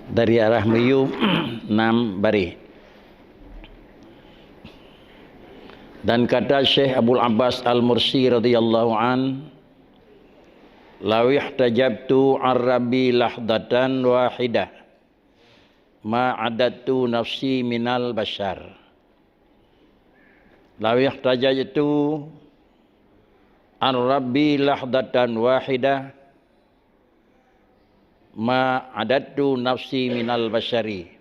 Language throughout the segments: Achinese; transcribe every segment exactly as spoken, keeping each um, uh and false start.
Dari arah miyueb nam bareh. Dan kata Syekh Abul Abbas Al-Mursi radhiyallahu an, "Law ihtajabtu an Rabbi lahdatan wahidah, ma adadtu nafsi minal bashar." "Law ihtajabtu an Rabbi lahdatan wahidah, ma adadtu nafsi minal bashari."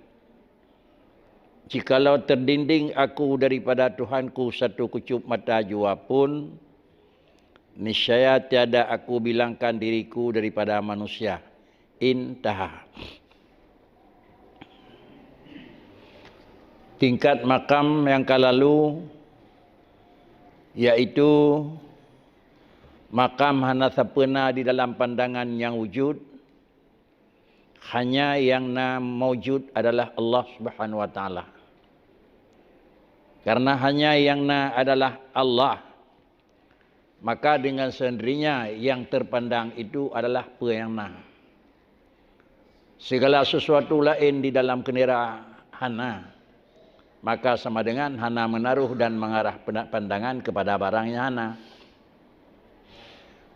Jikalau terdinding aku daripada Tuhanku satu kucup mata jua pun, niscaya tiada aku bilangkan diriku daripada manusia. Intaha. Tingkat makam nyang ka lalu, yaitu makam hana sapeue na di dalam pandangan nyang wujud, hanya nyang na maujud adalah Allah Subhanahu wa Taala. Karena hanya nyang na adalah Allah, maka dengan sendirinya nyang terpandang itu adalah peue nyang na. Segala sesuatu laén di dalam keunira hana, maka sama dengan hana menaruh dan mengarah pena-, pandangan kepada barang nyang hana.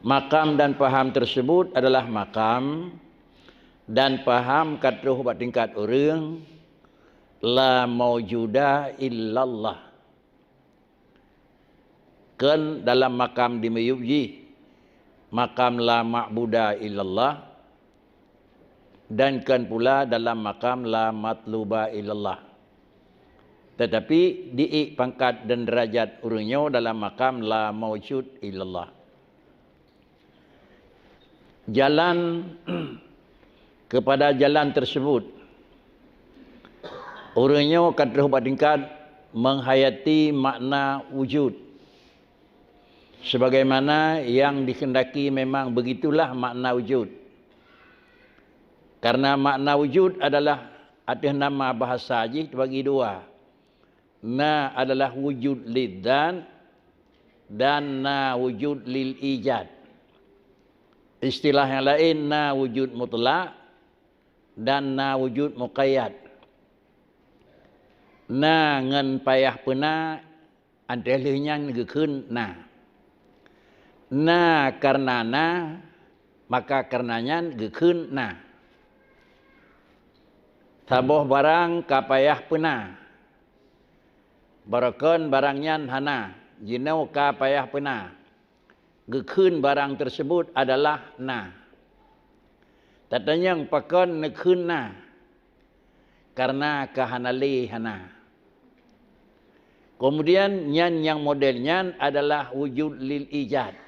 Makam dan paham tersebut adalah makam dan paham ka troh bak tingkat ureuëng la maujuda illallah. Kheun dalam makam di miyueb jih, makam la ma'buda illallah, dan kheun pula dalam makam la matluba illallah. Tetapi diék pangkat dan derajat ureuëng nyoe dalam makam la maujud illallah. Jalan kepada jalan tersebut, ureuëng nyoe ka troh bak tingkat menghayati makna wujud. Sebagaimana yang dikehendaki memang begitulah makna wujud. Karena makna wujud adalah ateueh nama bahasa jih teubagi dua. Na adalah wujud lidzat dan na wujud lil ijad. Istilah nyang laén, na wujud mutlak dan na wujud muqayyad. Na ngon payah peuna, 'an teuh lheueh nyan geukheun na. Na kareuna na, maka kareuna nyan geukheun na. Saboh barang ka payah peuna, barokon barang nyan hana, jinoe ka payah peuna. Geukheun barang tersebut adalah na. Tatanyong pakon neukheun na? Karena ka hana lé hana. Kemudian nyan nyang model nyan adalah wujud lil ijad.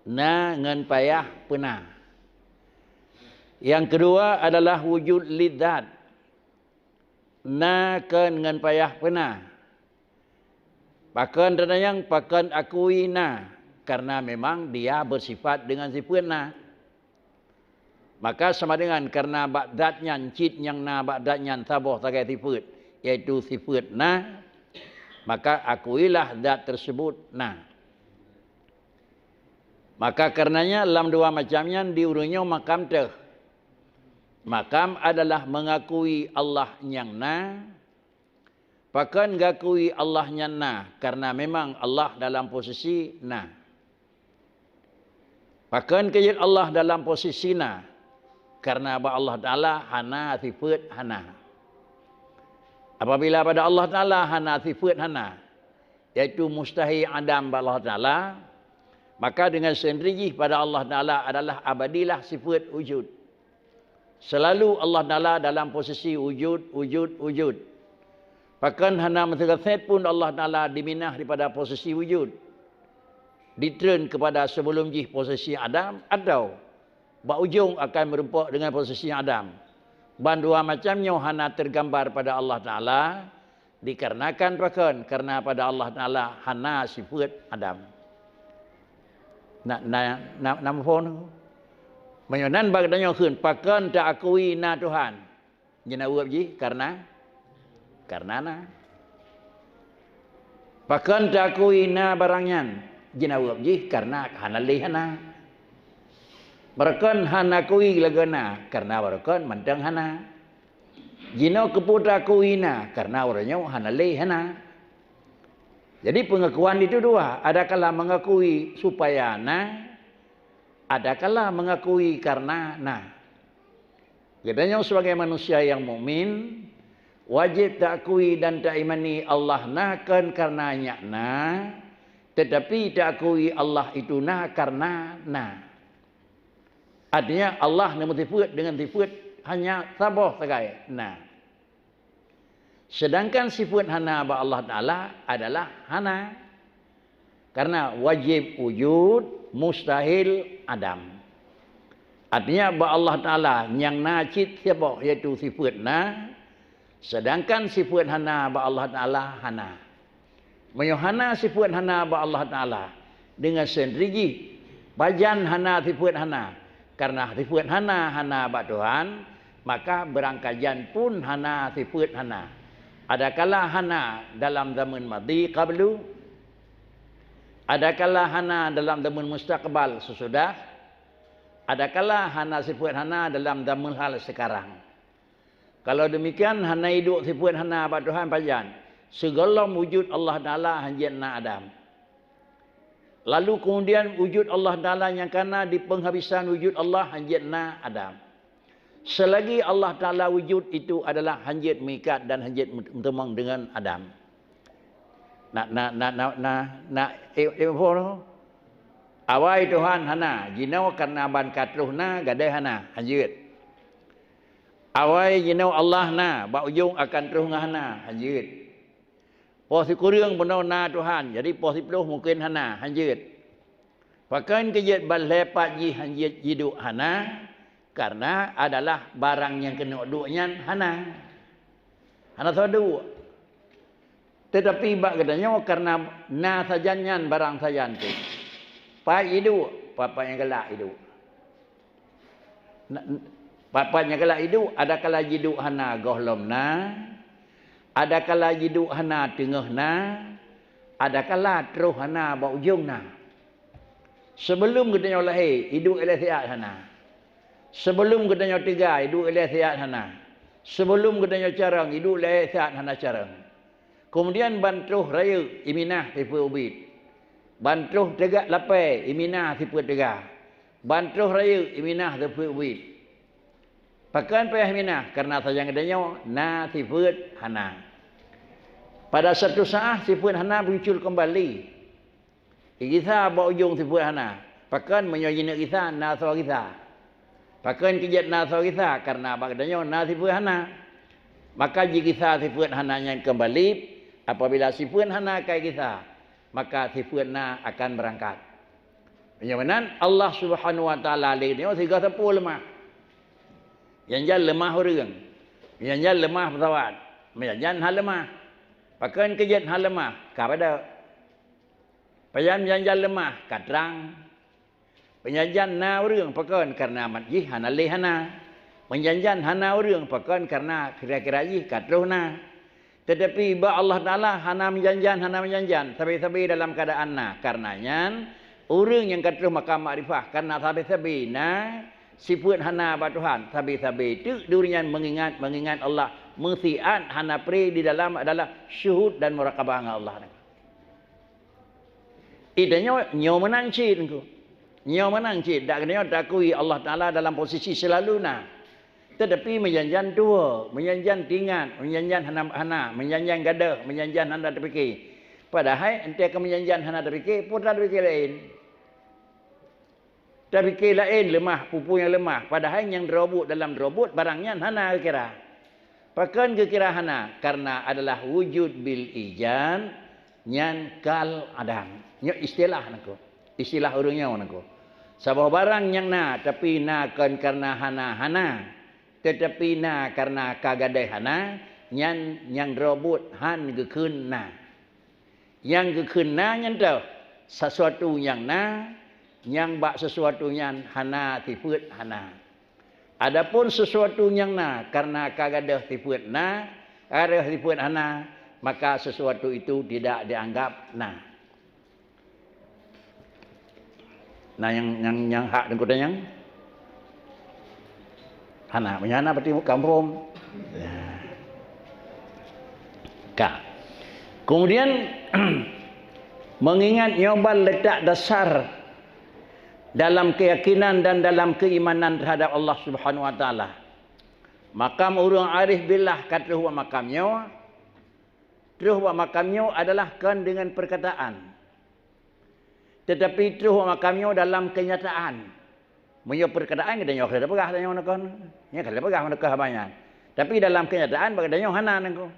Na ngon payah peuna. Yang kedua adalah wujud lidzat. Na kheun ngon payah peuna. Pakon tatanyong, pakon akui na? Karena memang dia bersifat dengan sifat na. Maka sama dengan karena bak zat nyan cit nyang na bak zat nyan saboh sagai sifat, yaitu sifat na, maka akuilah zat tersebut na. Maka karenanya lam dua macam nyan di ureuëng nyoe makam teuh. Makam adalah mengakui Allah nyang na. Pakon geukui Allah nyan na? Karena memang Allah dalam posisi na. Pakon keujeuet Allah dalam posisi na? Karena bak Allah Taala hana sifat hana. Apabila pada Allah Taala hana sifat hana, yaitu mustahil adam bak Allah Taala, maka dengan sendiri jih pada Allah Taala adalah abadilah sifat wujud. Selalu Allah Taala dalam posisi wujud, wujud, wujud. Pakon hana meusigaset pun Allah Taala diminah daripada posisi wujud, ditreun kepada sebelum jih posisi adam, atau bak ujong akan meureumpok dengan posisi adam. Ban dua macam nyoe hana tergambar pada Allah Taala, dikarenakan pakon? Karena pada Allah Taala hana sifat adam. Na, na, na, na muphom? Meunyoe nan bak tanyoe kheun, pakon ta akui na Tuhan? Jaweueb jih, karena, karena na. Pakon ta akui na barang nyan? Jaweueb jih, karena hana lé hana. Barokon hana kui lagée na, karena barokon mantong hana. Jinoe keupeue takui na, karena uroe nyoe hana lé hana. Jadi pengakuan itu dua, adakala mengakui supaya na, adakala mengakui karena na. Geutanyoe sebagai manusia nyang mukmin, wajéb taakui dan taimani Allah na kon karena nyak na, tetapi taakui Allah itu na karena na. Artinya Allah neumeusifeuet dengan sifeuet hanya saboh sagai na. Sedangkan sifeuet hana bak Allah Taala adalah hana. Karena wajib wujud, mustahil adam. Artinya bak Allah Taala nyang na cit saboh, yaitu sifeuet na, sedangkan sifeuet hana bak Allah Taala hana. Meunyoe hana sifeuet hana bak Allah Taala, dengan sendiri jih pajan hana sifeuet hana, karena sifeuet hana hana bak Tuhan, maka beurangkajan pun hana sifeuet hana. Adakala hana dalam zaman madhi qablu, adakala hana dalam zaman mustaqbal sesudah, adakala hana sifeuet hana dalam zaman hal sekarang. Kalau demikian, hana iduek sifeuet hana bak Tuhan pajan? Sigohlom wujud Allah Taala hanjeuet na adam. Lalu kemudian wujud Allah Taala nyang kana di penghabisan wujud Allah hanjeuet na adam. Selagi Allah Taala wujud itu adalah hanjeuet meuikat dan hanjeuet meuteumong dengan adam. Na, na, na, na, na, na, eh, eh, apa tu? Awai Tuhan hana, jinoe karena ban ka troh na, gadôh hana, hanjeuet. Awai jinoe Allah na, bak ujong akan troh ngon hana, hanjeuet. Poh sikureueng bunoe na Tuhan, jadi poh siplôh mungken hana, hanjeuet. Pakon keu jeuet ban lhée pat jih hanjeuet jiduek hana, karena adalah barang nyang keuneuk duek nyan hana. Hana soe duek. Tetapi bak geutanyoe karena na sajan nyan barang sajan tu. Pat jiduek, pat-pat nyang galak jiduek. Na, pat-pat nyang galak jiduek, adakala jiduek hana gohlom na, adakala jiduek hana teungoh na, adakala troh hana bak ujong na. Sebelum geutanyoe lahé, iduek ilée siat hana. Sebelum geutanyoe teuga, iduek ilée siat hana. Sebelum geutanyoe carông, iduek ilée siat hana carông. Kemudian ban troh rayeuk, iminah sifeuet ubit. Ban troh teuga lapée, iminah sifeuet teuga. Ban troh rayeuk, iminah sifeuet ubit. Pakon payah minah? Karena sajan geutanyoe na sifeuet hana. Pada satu saat sifeuet hana muncul kembali. Igisa bak ujong sifeuet hana. Pakon meunyoe jineuk gisa na soe gisa? Pakon keu jeuet na soe gisa? Karena bak geutanyoe na sifeuet hana. Maka jigisa sifeuet hana nyan keumbali, apabila sifeuet hana ka igisa, maka sifeuet na akan beurangkat. Meunyoe meunan, Allah Subhanahu wa Taala lé nyoe sigoe sapeue leumah. Meunyan leumah ureuëng. Meunyan leumah peusawat. Meunyan hana leumah. Pakon keu jeuet hana leumah? Ka padub. Pajan meunyan leumah? Ka trang. Meunyan na ureuëng, pakon? Kareuna mat jih hana lé hana. Meunyan hana ureuëng, pakon? Kareuna kira-kira jih ka troh na. Teutapi bak Allah Taala hana meunyan, hana meunyan, sabe-sabe dalam keuadaan na. Kareuna nyan, ureuëng nyang ka troh makam makrifah, kareuna sabe-sabe na sifeuet hana bak Tuhan, sabe-sabe teuk di ureuëng nyan meungingat, meungingat Allah, meusiat hana pre di dalam adalah syuhud dan murakabah ngon Allah. Ita nyoe, nyoe meunan cit engko. Nyoe meunan cit, dak nyoe takui Allah Taala dalam posisi selalu na. Teutapi meunyan tuwoe, meunyan tingat, meunyan hana, hana, meunyan gadôh, meunyan hana tapike. Padahai enteuk keu meunyan hana tapike, peue tapike laén. Tapike laén leumah, peue-peue nyang leumah, padahai nyang droe buet dalam droe buet barang nyan hana geukira. Pakon geukira hana? Kareuna adalah wujud bil ijad nyan kal adam. Nyoe istilah nangko. Istilah ureuëng nyoe nangko. Saboh barang nyang na, tapi na kon kareuna hana-hana, teutapi na kareuna ka gadôh hana, nyan nyang droe buet han geukheun na. Nyang geukheun na nyan toh, sesuatu nyang na, nyang bak sesuatu nyan hana sifeuet hana. Adapun sesuatu nyang na kareuna ka gadôh sifeuet na, gadôh sifeuet hana, maka sesuatu itu tidak dianggap na. Nah, nyang, nyang, nyang hak dan kota nyang Hana, meunyoe hana berarti kampung. Ka. Kemudian, mengingat nyoe ban letak dasar dalam keyakinan dan dalam keimanan terhadap Allah Subhanahu wa Taala. Makam ureuëng arif billah ka troh bak makam nyoe, troh bak makam nyoe adalah kon deungon perkataan, tetapi troh bak makam nyoe dalam kenyataan. Meunyoe perkataan, geutanyoe ka lheueh peugah tanyoe nakon. Nyoe ka lheueh peugah nakon haba nyan. Tapi dalam kenyataan, bak geutanyoe hana nakon.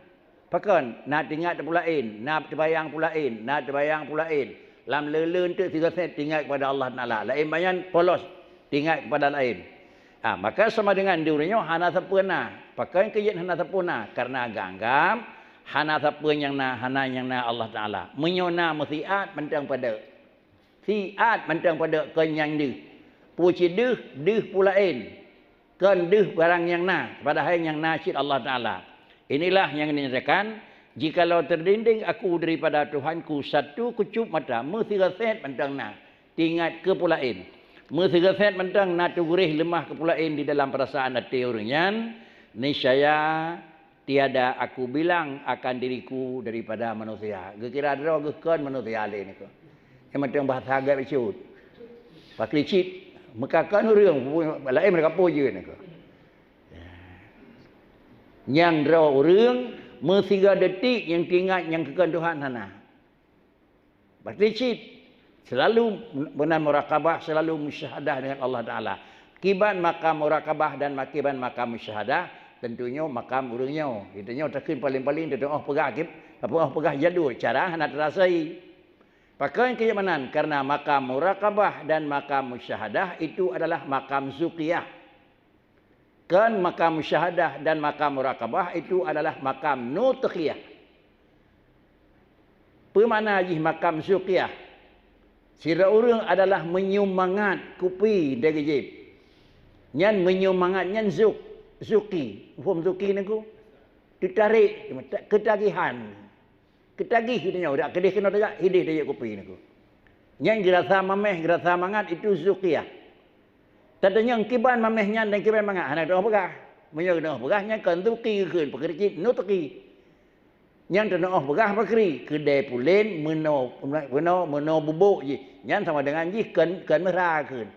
Pakon? Na teuingat pulaén, na teubayang pulaén, na teubayang pulaén. Lam leuen-leuen teuk sigoe sét teuingat kepada Allah Taala. Laén banyan polos teuingat kepada laén. Ah, maka sama dengan di ureuëng nyoe hana sapeue na. Pakon keu jeuet hana sapeue na? Karena geuanggap hana sapeue nyang na, hana nyang na Allah Taala. Meunyoe na meusiat mantong padub. Siat mantong padub kon nyang deuh. Peue cit deuh, deuh pulaén. Kon deuh barang nyang na, padahai nyang na cit Allah Taala. Inilah nyang dinyatakan, "Jikalau terdinding aku daripada Tuhanku satu kucup mata, meusigoe sét mantong na, teuingat keu pulaén. Meusigoe sét mantong na teuguréh leumah keu pulaén di dalam perasaan até ureuëng nyan, niscaya tiada aku bilang akan diriku daripada manusia." Geukira droe geuh kon manusia lé niko. Nyang mantong bahasa agak bacut. Pakri cit, meukakan ureuëng, laén mereka puji niko. Nyang droe ureuëng meusigoe detik nyang teuingat nyang keu kon Tuhan hana. Berarti cit selalu meunan murakabah, selalu musyahadah dengan Allah Taala. Kiban makam murakabah dan ma-, kiban makam musyahadah, tentunya makam ureuëng nyoe. Geutanyoe takheun paling-paling teutuoh peugah, teutuoh peugah jadul, cara hana teurasai. Pakon keu meunan? Karena makam murakabah dan makam musyahadah itu adalah makam zuqiyah. Kan makam musyahadah dan makam murakabah itu adalah makam nutqiyah. Peue makna jih makam zuqiyah? Sidroe ureuëng adalah meunyoe mangat kupi dagée jieb. Nyan meunyoe mangat nyan zuq, zuqi. Muphom zuqi niko? Teutarek, keutagihan. Keutagih geutanyoe, dak keudeh keunoe tajak, hideh tajak kupi niko. Nyan geurasa mameh, geurasa mangat, itu zuqiyah. Tatanyong kiban mameh nyan dan kiban mangat, hana teuoh peugah. Meunyoe teuoh peugah, nyan kon zuqi geukheun, pakri cit nutqi. Nyan teuoh peugah pakri, keudeh pulen, meunoe, meunoe, meunoe bubôk jih. Nyan sama dengan jih kon, kon meura kheun.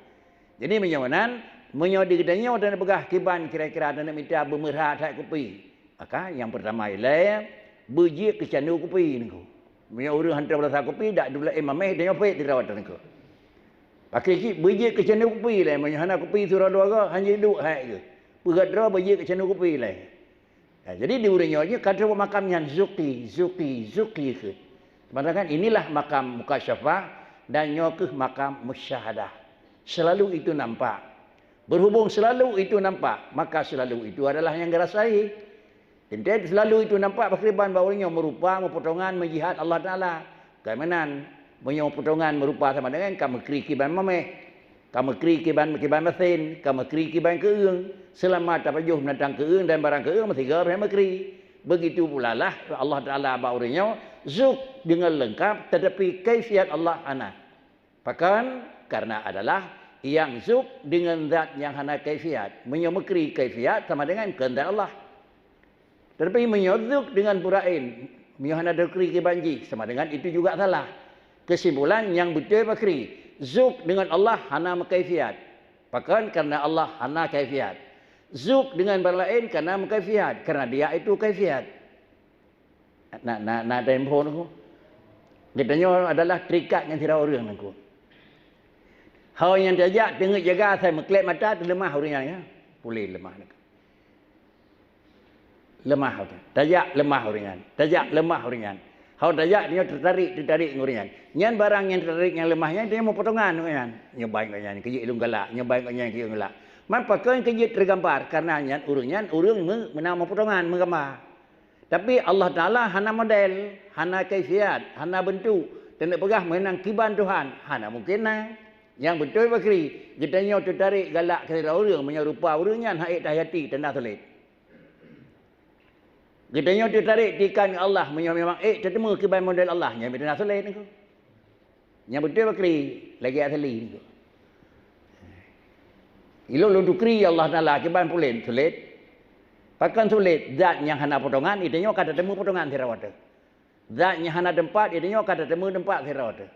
Jadi meunyoe nan, meunyoe di geutanyoe teuoh peugah kiban kira-kira teuoh mita beumeura that kupi. Maka nyang peurtama ilée, beujeuet keu canu kupi niko. Meunyoe ureuëng hantom rasa kupi, dak dulaén mameh, tanyoe phet sidroe niko. Pakri cit beujeuet keu canu kupi ilée, meunyoe hana kupi sidroe dua goe, hana jeuet duek hai geuh. Peugét droe beujeuet keu canu kupi ilée. Ya, jadi di ureuëng nyoe jih ka troh makam nyan zuqi, zuqi, zuqi kheun. Sementara kan inilah makam mukasyafah dan nyoe keuh makam musyahadah. Selalu itu nampak. Berhubung selalu itu nampak, maka selalu itu adalah nyang geurasai. Teuntée selalu itu nampak pakriban bak ureuëng nyoe meurupa meupotongan meujihat Allah Taala. Keu meunan, meunyoe meupotongan meurupa sama dengan ka meukri kiban mameh, ka meukri kiban, kiban meusén, ka meukri kiban keueueng, seulama tapajoh binatang keueueng dan barang keueueng meusigoe pih meukri. Begitu pula lah Allah Taala bak ureuëng nyoe, zuq deungon leungkap, tetapi kaifiat Allah hana. Pakon? Karena adalah nyang zuq deungon zat nyang hana kaifiat. Meunyoe meukri kaifiat sama dengan keuheundak Allah. Tetapi meunyoe zuq deungon puraén, meunyoe hana teukri kiban jih, sama dengan itu juga salah. Kesimpulan nyang beutôi pakri, zuq deungon Allah hana meukaifiat. Pakon? Karena Allah hana kaifiat. Zuq deungon barang laén karena meukaifiat, karena Dia itu kaifiat. Na, na, na tempo niko. Geutanyoe adalah terikat ngon sidroe ureuëng niko. Ho nyang tajak teungeut jaga asai meukleb mata teuleumah ureuëng nyan, ya. Puléh leumah niko. Leumah, tajak leumah ureuëng nyan. Tajak leumah ureuëng nyan. Ho tajak nyoe teutarék, teutarék ngon ureuëng nyan. Nyan barang nyang teutarék nyang leumah nyan, nyoe meupotongan ureuëng nyan. Nyoe ban ureuëng nyan, keu jeuet lôn galak. Nyoe ban ureuëng nyan, keu jeuet lôn galak. Man pakon keu jeuet teugambar? Karena nyan ureuëng nyan ureuëng meu-, meunan meupotongan, meugama. Tapi Allah Taala hana model, hana kaifiat, hana beuntuk. Teuneuk peugah meunan kiban Tuhan, hana mungken na. Nyang beutôi pakri, geutanyoe teutarék galak keu sidroe ureuëng meunyoe rupa ureuëng nyan han ék tahayati tanda sulet. Geutanyoe teutarék tikan Allah meunyoe memang ék teuteumé kiban model Allah, nyan tanda sulet niko. Nyang beutôi pakri lagée asli niko. Ilôn lôn tukri, ya Allah Taala, kiban pulen sulet. Pakon sulet, zat nyang hana potongan, geutanyoe ka tateumé potongan sidroe teuh. Zat nyang hana teumpat, geutanyoe ka tateumé teumpat sidroe teuh.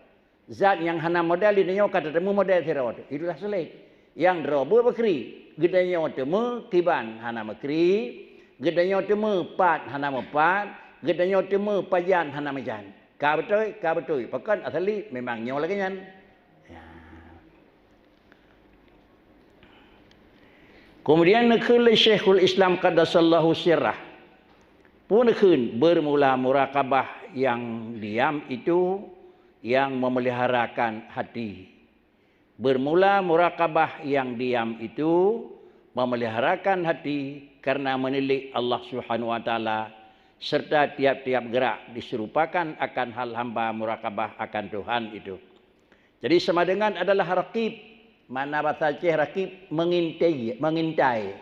Zat nyang hana model, geutanyoe ka tateumé model sidroe teuh. Itulah sulet. Nyang droe beuet bakri, geutanyoe teumé kiban hana meukri, geutanyoe teumé pat hana meupat, geutanyoe teumé pajan hana meujan. Ka beutôi, ka beutôi. Pakon asali memang nyoe lagée nyan. Ya. Kemudian neukheun lé Syekhul Islam Qaddasallahu sirrah, peue neukheun, bermula murakabah yang diam itu yang memeliharakan hati. Bermula murakabah yang diam itu memeliharakan hati karena menilik Allah Subhanahu wa Taala, serta tiap-tiap gerak diserupakan akan hal hamba murakabah akan Tuhan itu. Jadi, sama dengan adalah rakib. Mana bahasa Aceh rakib? Mengintai, mengintai.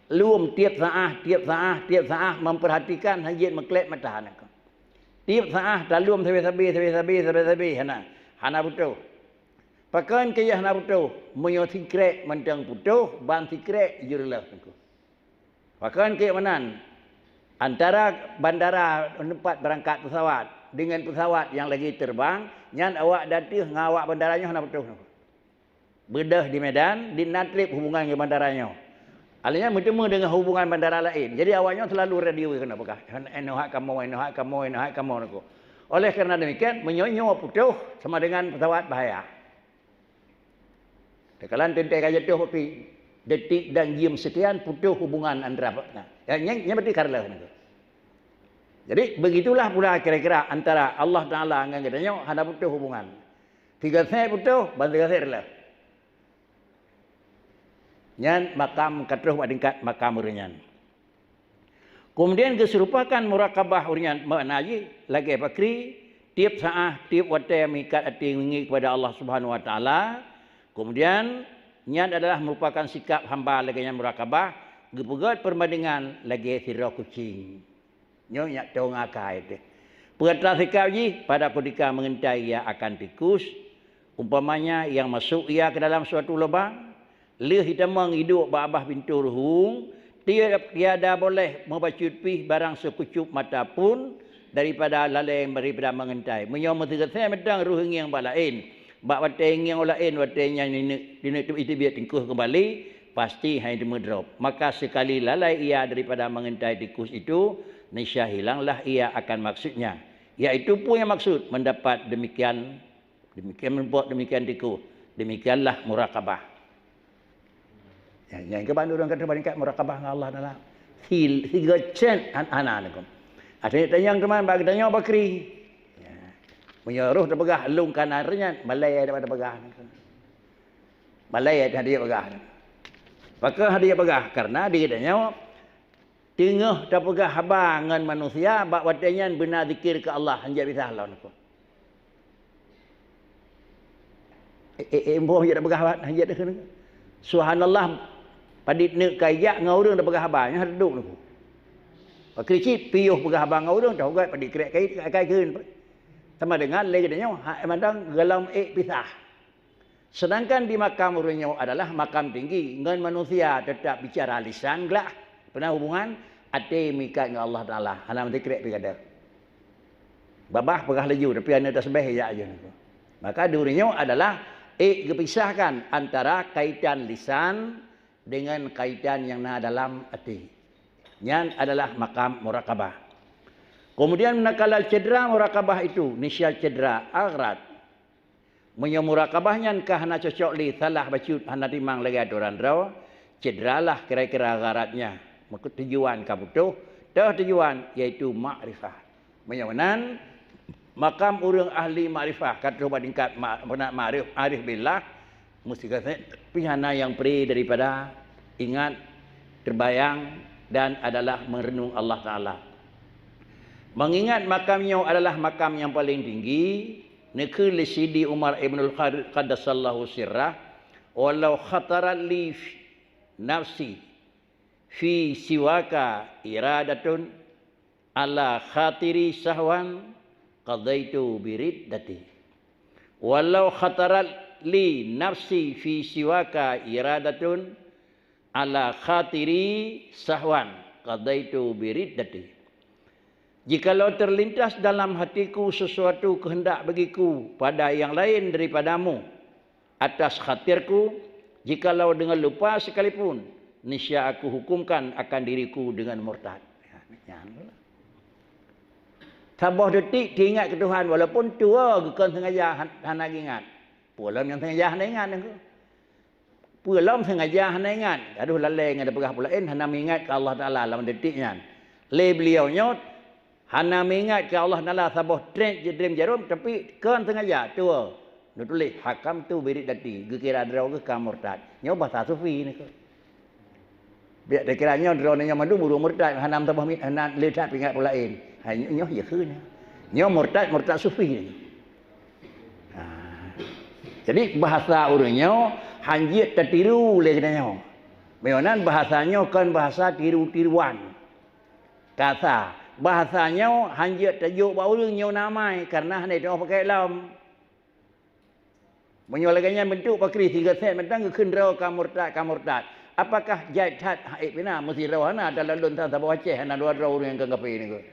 Lom tiep saah, tiep saah, tiep saah memperhatikan, hanjeuet meuklek mata aneuk. Tiep saah talom sabe-sabe, sabe-sabe, sabe-sabe, hana, hana putôh. Pakon keu hana putôh? Meunyoe sikrek mantong putôh, ban sikrek jeureuleuh teungku. Pakon keu meunan? Antara bandara teumpat beurangkat pesawat dengan pesawat nyang lagi terbang, nyan awak ateueh ngon awak bandara nyoe hana putôh. Beudôh di Medan, di na trép hubungan ngon bandara nyoe. Akhirnya meuteumé deungon hubungan bandara laén. Jadi awak nyoe selalu radio keunoe peugah, "Inoe hak kamoe, inoe hak kamoe, inoe hak kamoe," niko. Oleh karena demikian, meunyoe nyoe putôh, sama dengan pesawat bahaya. Takalon teuntèe ka jatuh api, detik dan jeuem sekian putôh hubungan antara, nah, ya, nyan, nyan berarti ka reuloh niko. Jadi, begitulah pula kira-kira antara Allah Taala ngon geutanyoe hana putôh hubungan. Tiga set putôh, ban tiga set reuloh. Nyan makam ka troh bak tingkat makam ureueng nyan. Kemudian geuseurupakan murakabah ureueng nyan, makna jih lagèe bakri, tiep saah, tiep watèe meuikat até meungieng kepada Allah Subhanahu wa Taala. Kemudian nyan adalah merupakan sikap hamba lagèe nyan murakabah, geupeugèt peubandingan lagèe sidroe kucing. Nyoe nyak tong akai teuh. Peugata sikap jih pada kutika meungintai ia akan tikus, umpamanya nyang masôk ia ke dalam suatu lubang, lheueh jitamong iduek bak babah pintoe ruhueng, tiada boleh meubacut pih barang seukucup mata pun daripada lalée daripada meungintai. Meunyoe meusigeusée mantong ruhueng ngieng bak laén, bak watée ngieng laén watée nyan ineuk, ineuk teubiet tingkeuh keumbali, pasti hana teumé drob. Maka seukali lalai ia daripada meungintai tikus itu, niscaya hilanglah ia akan maksudnya, yaitu peue nyang maksud mendapat demikian, demikian menumpok, demikian tikus, demikianlah murakabah. Ya, nyang keuban ureuëng ka teuba tingkat murakabah ngon Allah Taala. Si, si geucet an-, hana neukon. Até tanyong teuma bak geutanyoe bakri. Ya. Meunyoe roh teupeugah lôn kana reunyan, malée daripada peugah. Malée hadiah peugah. Pakon hadiah peugah? Karena di geutanyoe teungoh tapeugah haba ngon manusia, bak watée nyan beuna zikir keu Allah, hanjeuet pisah lom. Eh, eh, eh, boh hanjeuet tapeugah haba, hanjeuet. Subhanallah, padit neuk ka ijak ngon ureuëng tapeugah haba, nyan hana duek. Pakri cit piôh peugah haba ngon ureuëng, tapeugah padit krek kai, kai, kai kheun. Sama dengan lé geutanyoe, hak mantong golom ék pisah. Sedangkan di makam ureuëng nyoe adalah makam tinggi, ngon manusia teutap bicara lisan glah, peuna hubungan, até meuikat ngon Allah Taala, hana meusikrek pih ka deuh. Babah peugah laju, tapi hana tasbeh jak aja. Maka di ureuëng nyoe adalah ék geupisahkan antara kaitan lisan dengan kaitan nyang na dalam até. Nyan adalah makam murakabah. Kemudian manakala cedera murakabah itu, niscaya cedera agrat. Meunyoe murakabah nyan ka hana cocok lé, salah bacut, hana timang lagée atoran droe, cederalah kira-kira gharatnya. Meukeue tujuan ka putôh, toh tujuan yaitu makrifah. Meunyoe meunan, makam ureuëng ahli makrifah ka troh bak tingkat ma-, meunan makrif-, arif billah, meusigasék pih hana nyang pri daripada ingat, terbayang, dan adalah meureunung Allah Taala. Mengingat makam nyoe adalah makam nyang paleng tinggi, neukheun lé Sidi Umar Ibnul Khattab qaddasallahu sirrah, "Walau khatarat li nafsi fi siwaka iradatun ala khatiri sahwan qadaitu biriddati. Walau khatarat li nafsi fi siwaka iradatun ala khatiri sahwan qadaitu biriddati. Jikalau terlintas dalam hatiku sesuatu kehendak bagiku pada yang lain daripadamu atas khatirku, jikalau dengan lupa sekalipun, niscaya aku hukumkan akan diriku dengan murtad. Ya, nyan. Saboh detik teuingat keu Tuhan, walaupun tuwoe geukon sengaja han-, hana geuingat. Peue lom nyang sengaja hana ingat nyan keuh. Peue lom sengaja hana ingat. Aduh, lalée ngon teupeugah peue laén, hana meuingat keu Allah Taala lam detik nyan. Lé beliau nyoe hana meuingat keu Allah Taala saboh trek jidrem jarom, tapi kon sengaja tuwoe. Neutuléh, "Hakamtu biriddati," geukira droe geuh ka murtad. Nyoe bahasa sufi nyan keuh. Biak takira nyoe droeneuh nyoe mandum ureuëng murtad, hana meusaboh mit-, hana le that peuingat peue laén. Ha, nyoe, nyoe ya kheun. Nyoe murtad, murtad sufi. Ha. Jadi, bahasa ureuëng nyoe hanjeuet tatiru lé geutanyoe. Meunyoe nan bahasa nyoe kon bahasa tiru-tiruan. Kasa, bahasa nyoe hanjeuet tajok bak ureuëng nyoe na amai, kareuna hana jiteu'oh pakai lom. Meunyoe lagée nyan beuntuk pakri sigoe sét mantong geukheun droe ka murtad, ka murtad. Apakah jai that hai pina meusidroe hana dalam lôn tan saboh Aceh hana dua droe ureuëng nyang ka kafé nyoe?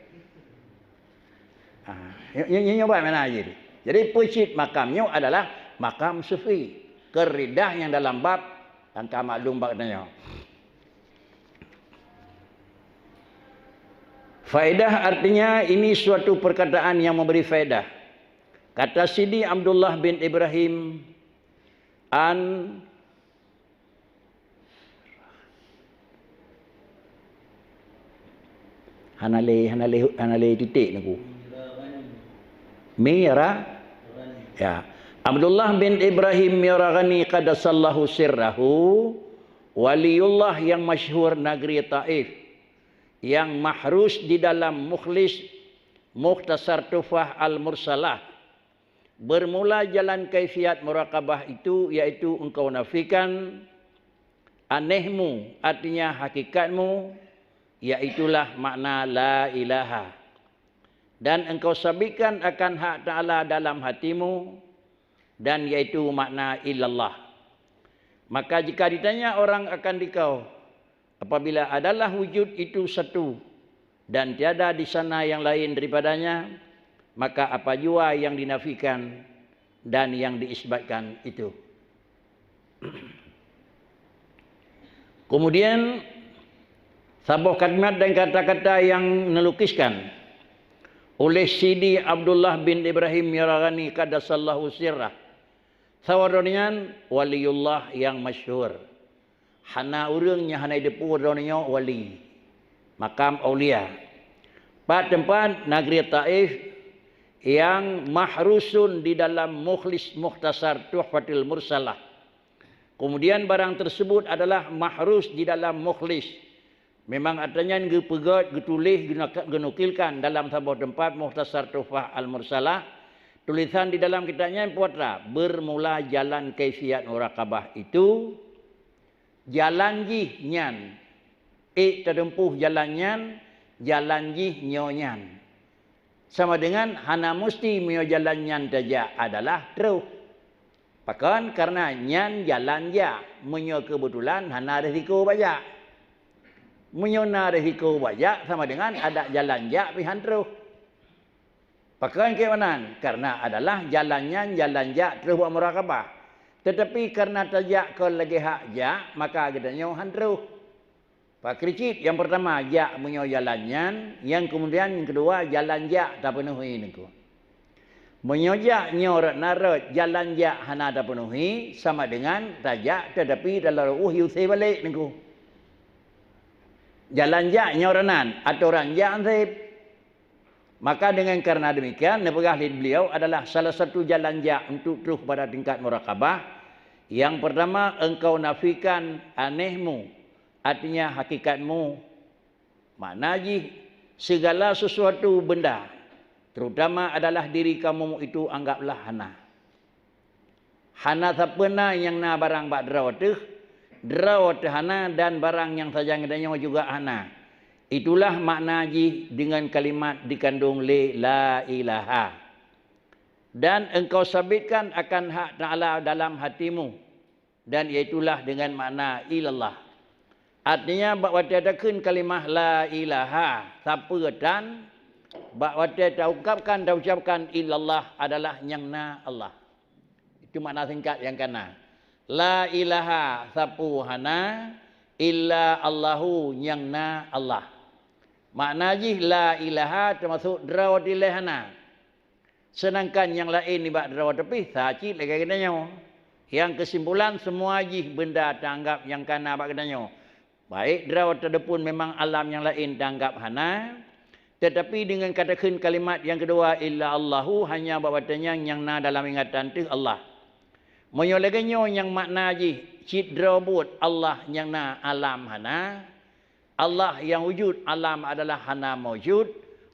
Ah, nyo-, nyo-, nyo-, nyoe bah makna jih. Jadi peucit makam nyoe adalah makam sufi. Keuridah nyang dalam bab nyang ka maklum bak nyoe. Faedah artinya ini suatu perkataan yang memberi faedah. Kata Sidi Abdullah bin Ibrahim an hana lé, hana lé, hana lé titik nyoe. Mira, ya. Abdullah bin Ibrahim Miragani qaddasallahu sirrahu, waliullah yang masyhur negeri Taif, yang mahrus di dalam Mukhlis, Mukhtasar Tuhfah Al-Mursalah. Bermula jalan kaifiat muraqabah itu, yaitu engkau nafikan anehmu, artinya hakikatmu, yaitulah makna la ilaha. Dan engkau sabitkan akan hak Ta'ala dalam hatimu, dan yaitu makna illallah. Maka jika ditanya orang akan dikau, apabila adalah wujud itu satu dan tiada di sana yang lain daripadanya, maka apa jua yang dinafikan dan yang diisbatkan itu? Kemudian, saboh kalimat dan kata-kata yang neulukiskan oleh Sidi Abdullah bin Ibrahim Miragani qaddasallahu sirrah. Saboh droeneuh nyan waliullah yang masyhur. Hana ureuëng nyang hana jiteupeue droeneuh nyoe wali, makam aulia. Pat teumpat? Negeri Taif yang mahrusun di dalam Mukhlis Mukhtasar Tuhfatul Mursalah. Kemudian barang tersebut adalah mahrus di dalam Mukhlis. Memang atra nyan geupeugét, geutuléh, geunaka-, geunukilkan dalam saboh teumpat Mukhtasar Tuhfah Al-Mursalah. Tulisan di dalam kitab nyan peue atra, bermula jalan kaifiat muraqabah itu, jalan jih nyan, ék teuteumpuh jalan nyan, jalan jih nyoe nyan. Sama dengan hana musti meunyoe jalan nyan tajak adalah troh. Pakon? Kareuna nyan jalan jak, meunyoe keubeutulan hana risiko bak jak. Meunyoe na risiko bak jak, sama dengan adak jalan jak pih han troh. Pakon keu meunan? Kareuna adalah jalan nyan jalan jak troh bak muraqabah. Teutapi kareuna tajak kon lagée hak jak, maka geutanyoe han troh. Pakri cit, nyang peurtama jak meunyoe jalan nyan, nyang keumudian nyang keudua jalan jak tapeunuhi nyoe. Meunyoe jak nyoe rot na rot jalan jak hana tapeunuhi, sama dengan tajak teutapi dalam ru'uh yusé balek nyoe. Jalan jak nyoe rot nan, atoran jak anseb. Maka dengan karena demikian, neupeugah lé beliau adalah salah satu jalan jak untuk troh pada tingkat muraqabah. Yang pertama, engkau nafikan anehmu, artinya hakikatmu. Makna jih, segala sesuatu benda, terutama adalah diri kamu itu anggaplah hana. Hana sapeue na nyang na barang bak droe teuh, droe teuh hana dan barang nyang sajan geutanyoe juga hana. Itulah makna jih dengan kalimat dikandung lé la ilaha. Dan engkau sabitkan akan hak Ta'ala dalam hatimu, dan iaitulah dengan makna ilallah. Artinya, bak watée takheun kalimah la ilaha, sapeue tan, bak watée taungkapkan, taucapkan illallah adalah nyang na Allah. Itu makna singkat nyang ka na. La ilaha, sapeue hana, illa Allahu, nyang na Allah. Makna jih la ilaha teumasok droe dilée hana. Seudangkan nyang laén nibak droe teupih sa cit lagée geutanyoe. Nyang keusimpulan, semua jih beunda taanggab nyang ka na bak geutanyoe. Baik droe teudeupon memang alam nyang laén taanggab hana, teutapi deungon ka takheun kalimat nyang keudua, illa Allahu, hanya bak watée nyan nyang na dalam ingatan teuh Allah. Meunyoe lagée nyoe nyang makna jih, cit droe buet Allah nyang na alam hana, Allah nyang wujud, alam adalah hana maujud,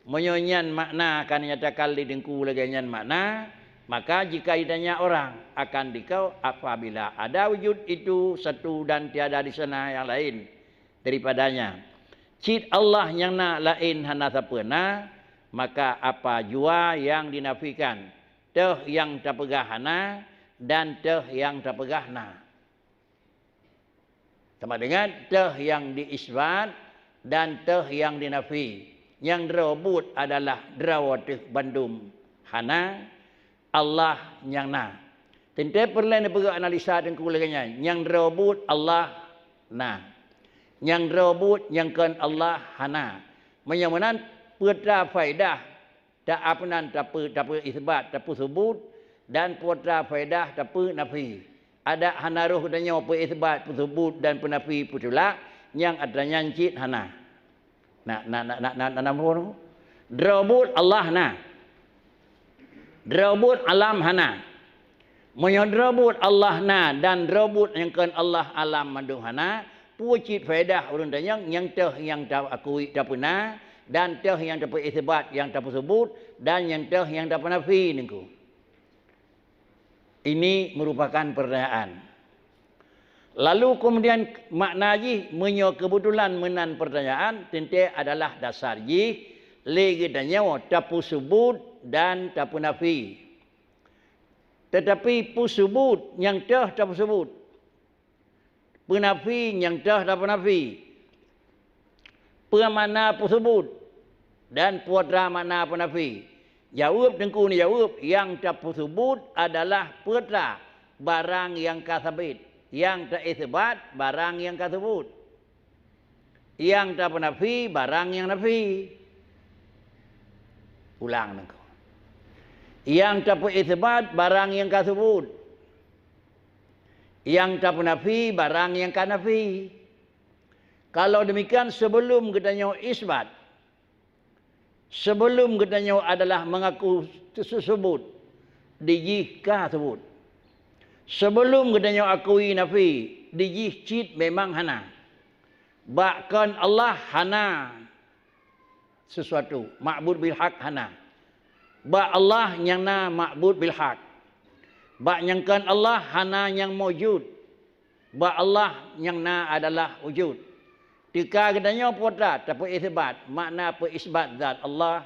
meunyoe nyan makna ka dinyatakan lé Teungku lagée nyan makna, maka jika ditanya orang akan dikau, apabila ada wujud itu satu dan tiada di sana yang lain daripadanya, cit Allah nyang na laén hana sapeue na, maka apa jua nyang dinafikan, teuh nyang tapeugah hana dan teuh nyang tapeugah na. Sama dengan teuh nyang diisbat dan teuh nyang dinafi. Nyang droe buet adalah droe teuh bandum hana, Allah nyang na. Teuntée peureulée neupeugah analisa Teungku lagée nyan, nyang droe buet Allah na. Nyang droe buet nyang kon Allah hana. Meunyoe meunan, peue ta faedah ta-, apa nan, tapeu-, tapeuisbat, tapeusubut, dan peue ta faedah tapeunafi. Adak hana roh geutanyoe peuisbat, peusubut, dan peunafi, peutulak, nyang atra nyan cit hana. Na, na, na, na, na, na, na, na, droe buet Allah na. Droe buet alam hana. Meunyoe droe buet Allah na dan droe buet nyang kon Allah alam mandum hana, peue cit faedah ureuëng tanyong nyang teuh nyang taakui tapeuna, dan teuh nyang tapeuisbat nyang tapeusubut, dan nyang teuh nyang tapeunafi Teungku? Ini merupakan pertanyaan. Lalu kemudian makna jih, meunyoe keubeutulan meunan pertanyaan, teuntée adalah dasar jih lé geutanyoe tapeusubut dan tapeunafi. Teutapi peusubut nyang teuh tapeusubut, peunafi nyang teuh tapeunafi. Peue makna peusubut dan peue atra makna peunafi? Jaweueb Teungku neujaweueb, nyang tapeusubut adalah peue atra, barang nyang ka sabit, nyang taisbat, barang nyang ka subut. Nyang tapeunafi, barang nyang nafi. Ulang Teungku. Nyang tapeuisbat, barang nyang ka subut. Nyang tapeunafi, barang nyang ka nafi. Kalau demikian, sebelum geutanyoe isbat, sebelum geutanyoe adalah mengaku teusubut, dijih ka subut. Sebelum geutanyoe akui nafi, dijih cit memang hana. Bak kon Allah hana sesuatu, makbud bil haq hana. Bak Allah nyang na makbud bil haq. Bak nyang kon Allah hana nyang maujud. Bak Allah nyang na adalah wujud. Teuka geutanyoe peue atra tapeuisbat, makna peuisbat zat Allah,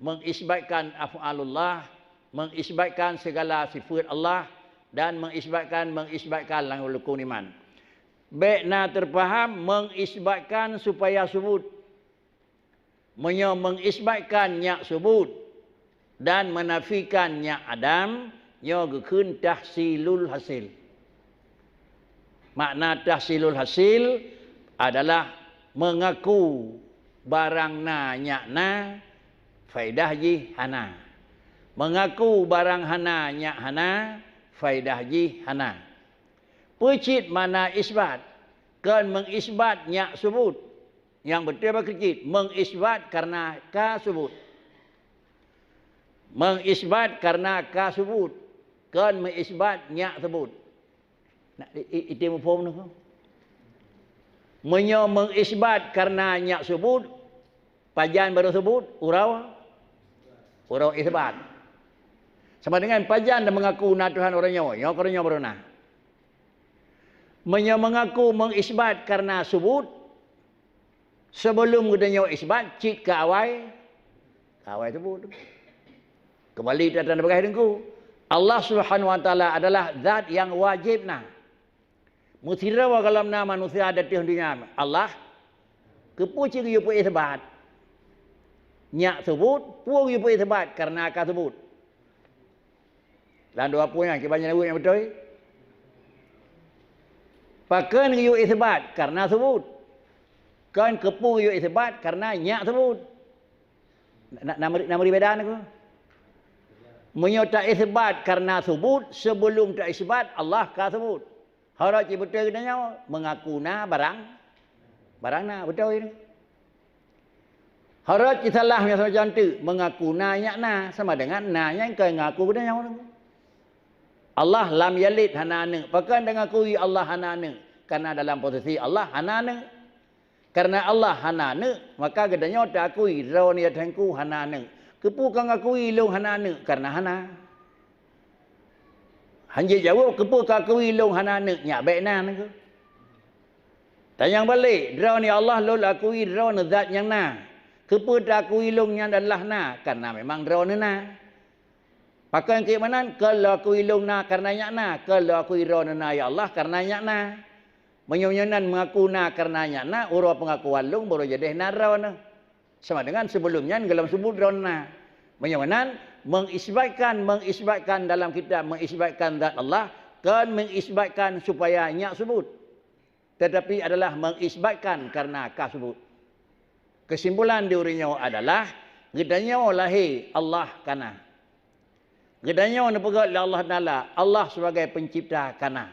mengisbatkan af'alullah, mengisbatkan segala sifat Allah, dan mengisbatkan, mengisbatkan lam rukun iman. Bék na teupaham mengisbatkan supaya subut. Meunyoe mengisbatkan nyak subut dan menafikan nyak adam, nyoe geukheun tahsilul hasil. Makna tahsilul hasil adalah mengaku barang na nyak na, faedah jih hana. Mengaku barang hana nyak hana, faedah jih hana. Peue cit makna isbat? Kon mengisbat nyak subut. Nyang beutôi bak keucit, mengisbat karena ka subut. Mengisbat karena ka subut, kon mengisbat nyak subut. Nah, i, i, ite muphom nyoe. Meunyoe mengisbat karena nyak subut, pajan barô subut? Uroe, uroe isbat. Sama dengan pajan dan mengaku na Tuhan uroe nyoe, nyoe uroe nyoe barô na. Meunyoe mengaku mengisbat karena subut, sebelum geutanyoe isbat, cit ka awai, ka awai subut. Kembali tatan bagah Teungku, Allah Subhanahu wa Taala adalah zat yang wajib na. Meusidroe gohlom na manusia di ateueh donya, Allah. Keupeue cit geuyue peuisbat? Nyak subut, peue geuyue peuisbat? Kareuna ka subut. Lam dua peue nyan, kiban nyang beutôi. Pakon geuyue isbat? Kareuna subut. Kon keupeue geuyue isbat? Kareuna nyak subut. Na, na, na meuri, na meuri beda nyoe? Meunyoe ta isbat kareuna subut, sebelum ta isbat, Allah ka subut. Harôh cit beutôi geutanyoe, meungaku na barang, barang na, beutôi nyoe. Harôh cit salah nyang sama contoh, meungaku na nyak na, sama dengan na nyan ka ngaku geutanyoe. Allah lam yalid, hana aneuk. Pakon ta ngakui Allah hana aneuk? Karena dalam posisi Allah hana aneuk. Karena Allah hana aneuk, maka geutanyoe ta akui droeneuh Teungku hana aneuk. Keupeue ka ngakui lôn hana aneuk? Karena hana. Hanjeuet jaweueb, keupeue ka akui lôn hana aneuk? Nyak bèk na nyoe. Tanyong balek, droeneuh Allah lôn akui droeneuh zat nyang na. Keupeue ta akui lôn nyan adalah na? Karena memang droeneuh na. Pakon keu meunan? Kon lôn akui lôn na kareuna nyak na, kon lôn akui droeneuh na ya Allah kareuna nyak na. Meunyoe nyoe nan meungaku na kareuna nyak na, uroe peungakuan lôn baroe jadeh na droeneuh. Sama dengan sebelum nyan gohlom subut droeneuh na. Meunyoe meunan, mengisbatkan, mengisbatkan dalam kitab, mengisbatkan zat Allah, kon mengisbatkan supaya nyak subut. Tetapi adalah mengisbatkan karena ka subut. Kesimpulan di ureuëng nyoe adalah geutanyoe lahé Allah ka na. Geutanyoe neupeugét lé Allah Taala, Allah sebagai pencipta ka na.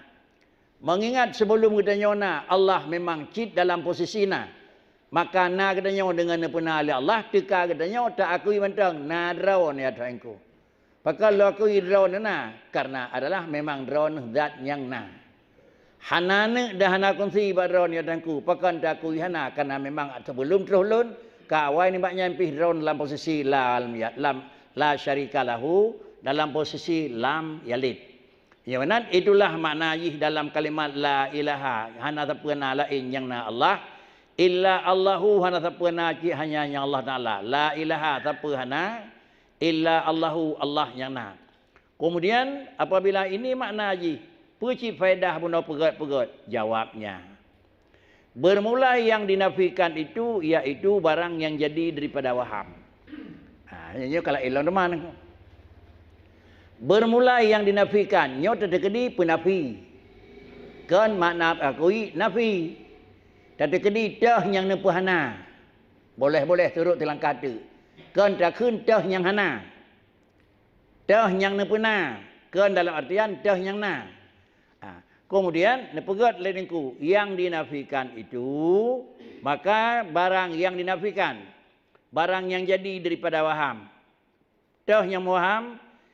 Mengingat sebelum geutanyoe na, Allah memang cit dalam posisi na. Maka na geutanyoe deungon neupeuna lé Allah, teuka geutanyoe ta akui mantong na droeneuh ya Tuhanku. Pakon lôn akui droeneuh na? Karena adalah memang droeneuh zat nyang na. Hana aneuk dan hana kunsi bak droeneuh ya Tuhanku. Pakon ta akui hana? Karena memang sebelum troh lôn, ka awai nibak nyan pih droeneuh dalam posisi la, lam, la syarika lahu, dalam posisi lam yalid. Nyang meunan, itulah makna jih dalam kalimat la ilaha, hana sapeue na laén nyang na Allah, illa Allahu, hana sapeue na cit hanya nyang Allah Taala. La ilaha, sapeue hana, illa Allahu, Allah nyang na. Kemudian, apabila ini makna jih, peue cit faedah bunoe peugét-peugét? Jawabnya, bermula yang dinafikan itu, yaitu barang yang jadi daripada waham. Ha, nyoe kalau ilong teman. Bermula yang dinafikan, nyoe tateukeudi peunafi. Kon makna akui nafi. Tateukeudi teuh nyang neupeuhana. Boleh-boleh turot teulangkah teuk. Kon takheun teuh nyang hana. Teuh nyang neupeuna, kon dalam artian teuh nyang na. Ha, kemudian neupeugét lé Teungku, yang dinafikan itu, maka barang yang dinafikan, barang yang jadi daripada waham. Teuh nyang meuwaham,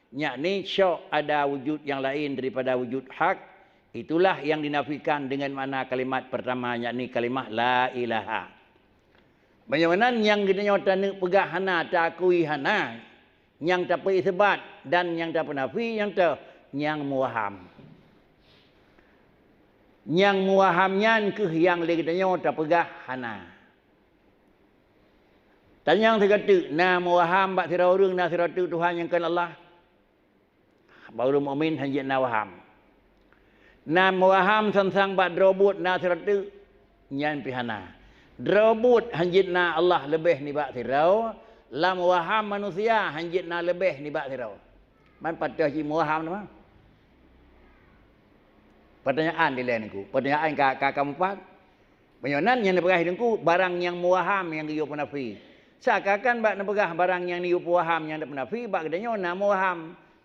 yakni syok ada wujud yang lain daripada wujud hak, itulah yang dinafikan dengan makna kalimat pertama, yakni kalimah la ilaha. Meunyoe meunan nyang geutanyoe taneuk peugah hana, taakui hana, nyang tapeuisbat dan nyang tapeunafi nyang teuh nyang meuwaham. Nyang meuwaham nyan kheueh nyang lé geutanyoe tapeugah hana. Tanyong sigoe teuk, na meuwaham bak sidroe ureuëng na sidroe teuk Tuhan nyang kon Allah? Bak ureuëng mukmin hanjeuet na waham. Na meuwaham sang-sang bak droe buet na sidroe teuk, nyan pih hana. Droe buet hanjeuet na Allah leubeh nibak sidroe, lam waham manusia hanjeuet na leubeh nibak sidroe. Man patéh jimeuwaham teuma? Pertanyaan dilée Teungku. Pertanyaan ka, ka, ka mupat. Meunyoe nan nyang neupeugah Teungku, barang nyang meuwaham nyang geuyue peunafi. Seakan-akan bak neupeugah barang nyang neuyue peuwaham nyang peunafi, bak geutanyoe na meuwaham,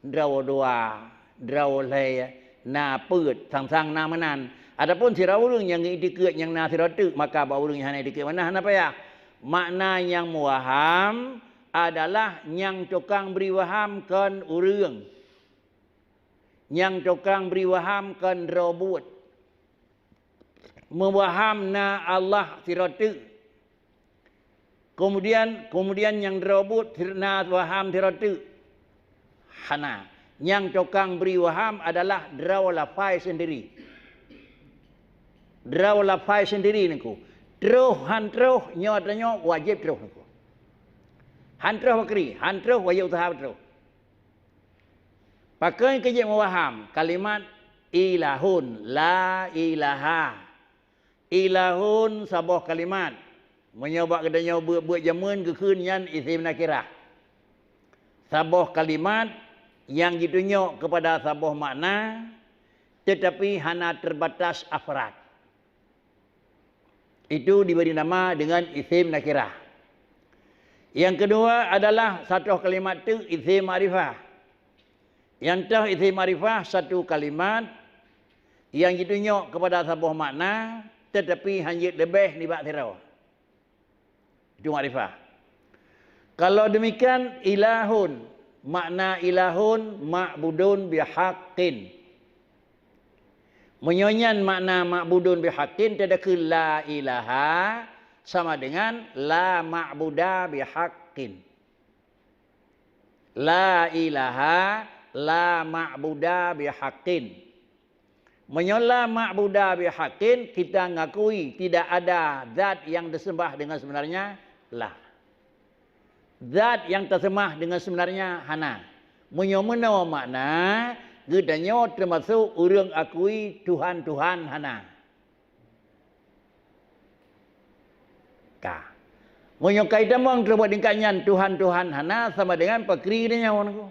droe dua, droe lhée, na peuet, sang-sang na meunan. Adapun sidroe ureuëng nyang geuiktikeut nyang na sidroe teuk, maka bak ureuëng nyang hana iktikeut meunan hana payah. Makna nyang meuwaham adalah nyang tukang bri waham kon ureuëng. Nyang tukang bri waham kon droe buet. Meuwaham na Allah sidroe teuk. Kemudian, kemudian nyang droe buet na waham sidroe teuk. Hana. Nyang tukang bri waham adalah droe lafai sendiri. Droe lafai sendiri Teungku. Troh han troh, nyoe tanyoe wajéb troh Teungku. Han troh bakri, han troh wajéb useuha troh. Pakon keu jeuet meuwaham kalimat Ilahun, la ilaha. Ilahun saboh kalimat. Meunyoe bak geutanyoe beuet-beuet jameun geukheun nyan isim nakirah. Saboh kalimat nyang jitunyok keupada saboh makna, teutapi hana teubatas afrad. Itu dibri nama deungon isim nakirah. Nyang keudua adalah satoh kalimat teuk isim makrifah. Nyang toh isim makrifah satu kalimat nyang jitunyok keupada saboh makna, teutapi hana jeuet leubeh nibak sidroe. Itu makrifah. Kalau demikian, ilahun, makna ilahun ma'budun bihaqqin. Meunyoe nyan makna ma'budun bihaqqin, teudeukheun la ilaha sama dengan la ma'buda bihaqqin. La ilaha la ma'buda bihaqqin. Meunyoe la ma'buda bihaqqin, kita ngakui tidak ada zat yang disembah dengan sebenarnya, la. Zat nyang taseumah deungon seubeunarnya hana. Meunyoe meunoe makna, geutanyoe teumasok ureuëng akui tuhan-tuhan hana. Ka. Meunyoe ka itamong teubeuet tingkat nyan tuhan-tuhan hana sama dengan pakri geutanyoe nyoe.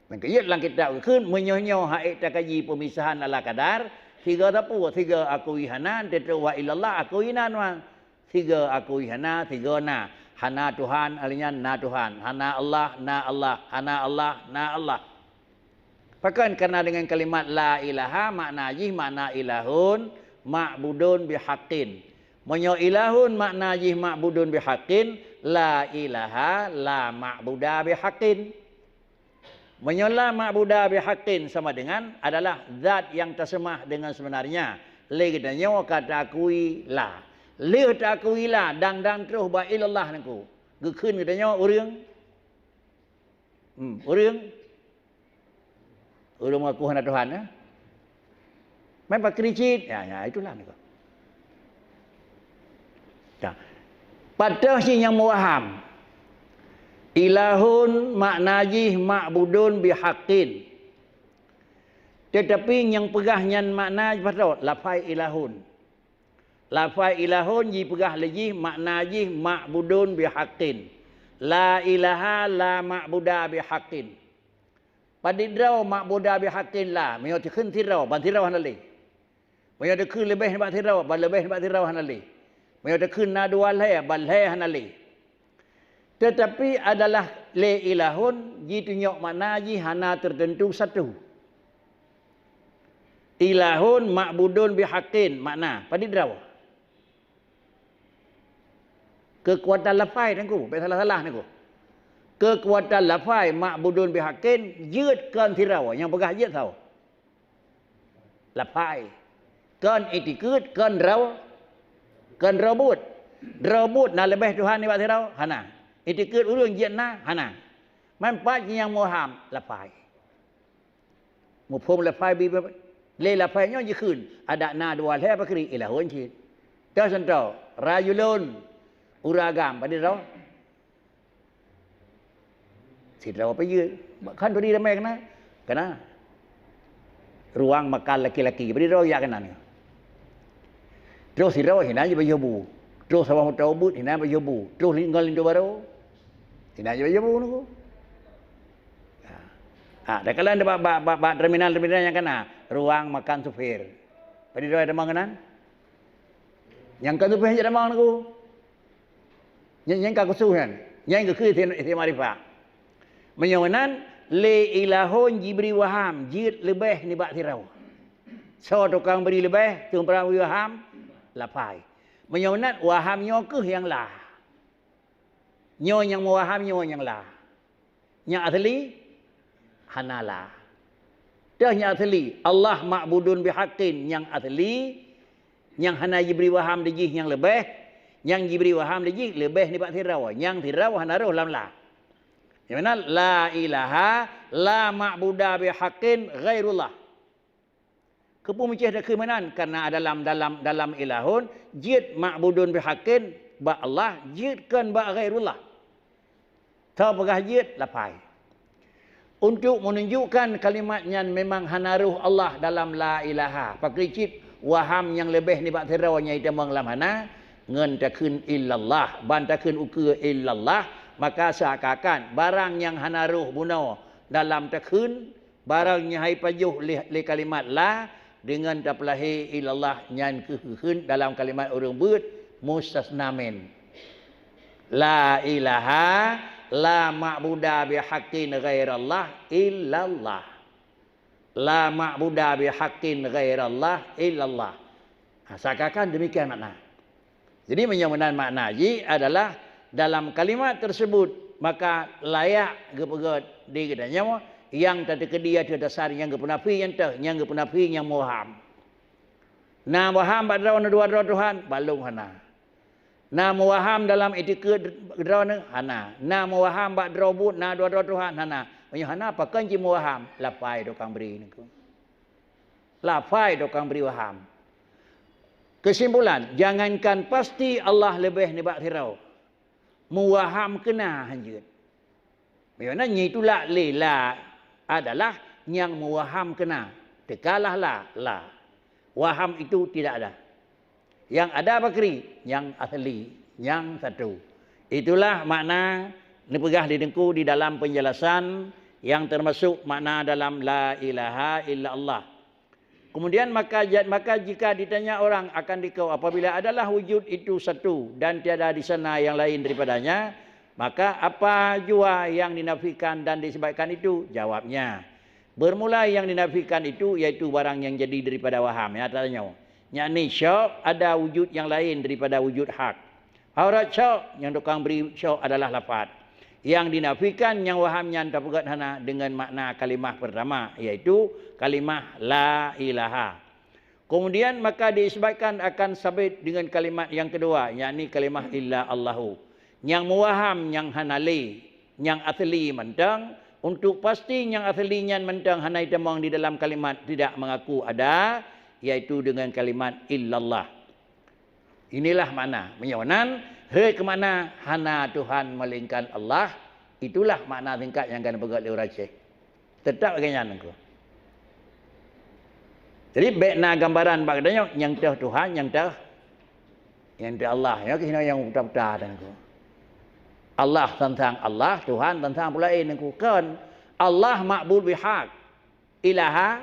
Maka jeuet lam kitab geukheun, meunyoe nyoe hak ék takaji peumisahan ala kadar, sigoe sapeue, sigoe akui hana, teutoe wa illallah akui na nuan. Sigoe akui hana, sigoe na. Hana Tuhan, alèh nyan na Tuhan. Hana Allah, na Allah. Hana Allah, na Allah. Pakon? Karena dengan kalimat la ilaha makna jih makna ilahun ma'budun bihaqqin. Meunyoe ilahun makna jih ma'budun bihaqqin, la ilaha la ma'buda bihaqqin. Meunyoe la ma'buda bihaqqin sama dengan adalah zat nyang taseumah deungon seubeunarnya, lé geutanyoe ka taakui la. Lheueh taakui la, dang-dang troh bak illallah nangku. Geukheun geutanyoe ureuëng, hmm, ureuëng, ureuëng mengaku hana Tuhan, eh? Main pakri cit. Ya, ya, itulah nangku. Nah, pat teuh cit nyang meuwaham. Ilahun makna jih ma'budun bihaqqin. Teutapi nyang peugah nyan makna jih pat teuh, lafai ilahun. Lafai ilahun jipeugah lé jih makna jih ma'budun bihaqqin. La ilaha la ma'buda bihaqqin. Padit droe ma'buda bihaqqin la, meunyoe teukheun sidroe, ban sidroe hana lé. Meunyoe teukheun leubeh nibak sidroe, ban leubeh nibak sidroe hana lé. Meunyoe teukheun na dua lhèe, ban lhèe hana lé. Teutapi adalah lé ilahun jitunyok makna jih hana teuteuntu satu. Ilahun ma'budun bihaqqin makna padit droe. Keukuatan lafai nangku, bèk salah-salah nangku. Keukuatan lafai ma'budun bihaqqin jeuet kon sidroe, nyang peugah jeuet soe? Lafai. Kon itikeuet, kon droe, kon droe buet. Droe buet na leubeh Tuhan nibak sidroe? Hana. Itikeuet ureuëng jeuet na? Hana. Man pat nyang meuwaham? Lafai. Muphom lafai bi-, lé lafai nyoe jikheun, adak na dua lhèe pakri ilahun cit. Teuh contoh, rajulun, ureuëng agam, padit droe? Sidroe pih jeuet. Kan tadi ramé keunan? Keunan. Ruang makan laki-laki, padit droe jak keunan. Troh sidroe hinan jibayeue bu. Troh saboh moto ubeut hinan bayeue bu. Troh li-, ngon linto barô hinan jibayeue bu nangku. Ha. Ha, takalon bak, bak, bak, bak terminal-terminal nyang kana, ruang makan supir. Padit droe tamong keunan? Nyang kon supir jak tamong nangku. Nyan, nyan ka khusus nyan. Nyan geukheun isim, isim makrifah. Meunyoe meunan, lé ilahun jibri waham jeuet leubeh nibak sidroe. Soe tukang bri leubeh, tukang bri waham? Lafai. Meunyoe meunan, waham nyoe kheueh nyang la. Nyoe nyang meuwaham nyoe nyang la. Nyang asli hana la. Teuh nyang asli, Allah ma'budun bihaqqin nyang asli, nyang hana jibri waham di jih nyang leubeh, nyang jibri waham di jih leubeh nibak sidroe, nyang sidroe hana rhoh lam la. Nyang meunan, la ilaha la ma'buda bihaqqin ghairullah. Keupeue meucéh takheun meunan? Karena dalam, dalam, dalam ilahun jeuet ma'budun bihaqqin bak Allah, jeuet kon bak ghairullah. Teupeugah jeuet lafai. Untuk menunjukkan kalimat nyan memang hana roh Allah dalam la ilaha. Pakri cit waham nyang leubeh nibak sidroe nyang itamong lam hana, ngon takheun illallah, ban takheun ukeue illallah, maka seakan-akan barang nyang hana roh bunoe dalam takheun, barang nyang hai pajoh lé, lé kalimat la, deungon tapeulahé illallah nyan keuh kheun dalam kalimat ureuëng beuet mustasna min. La ilaha, la ma'buda bihaqqin ghairallah illallah. La ma'buda bihaqqin ghairallah illallah. Ha, seakan-akan demikian makna. Jadi, meunyoe meunan makna jih adalah dalam kalimat tersebut, maka layak geupeugét di geutanyoe nyang tateukeudi ateueh dasar nyang geupeunafi nyan teuh, nyang geupeunafi nyang meuwaham. Na waham bak droeneuh dua droe Tuhan? Balom hana. Na meuwaham dalam itikeuet droeneuh? Hana. Na meuwaham bak droe buet na dua droe Tuhan? Hana. Meunyoe hana, pakon jimeuwaham? Lafai tukang bri niko. Lafai tukang bri waham. Kesimpulan, jangankan pasti Allah leubeh nibak sidroe. Meuwaham keuna hanjeuet. Meunyoe na nyan itulak lé la adalah nyang meuwaham keuna. Teukalah la, la. Waham itu tidak ada. Yang ada pakri, nyang asli, nyang satu. Itulah makna neupeugah di Teungku di dalam penjelasan yang termasuk makna dalam la ilaha illallah. Kemudian maka, maka jika ditanya orang akan dikau apabila adalah wujud itu satu dan tiada di sana yang lain daripadanya, maka apa jua yang dinafikan dan disebatkan itu? Jawabnya, bermula yang dinafikan itu yaitu barang yang jadi daripada waham. Ya, tanya. Yakni syok ada wujud yang lain daripada wujud hak. Aurat syok, nyang tukang bri syok adalah lafaz. Yang dinafikan nyang waham nyan tapeugét hana dengan makna kalimah pertama, yaitu kalimah la ilaha. Kemudian maka diisbatkan akan sabit dengan kalimat yang kedua, yakni kalimah illa Allahu. Nyang meuwaham nyang hana lé, nyang asli mantong, untuk pasti nyang asli nyan mantong hana itamong di dalam kalimat tidak mengaku ada, yaitu dengan kalimat illallah. Inilah makna. Meunyoe nan, he keu makna hana Tuhan melainkan Allah, itulah makna singkat nyang ka neupeugét lé ureuëng Aceh. Teutap lagée nyan Teungku. Jadi bék na gambaran bak geutanyoe nyang teuh Tuhan, nyang teuh, nyang teuh Allah. Nyoe keuh nyang puta-puta Teungku. Allah tantang Allah, Tuhan tantang pula laén Teungku. Kon Allah ma'bud bihaq. Ilaha,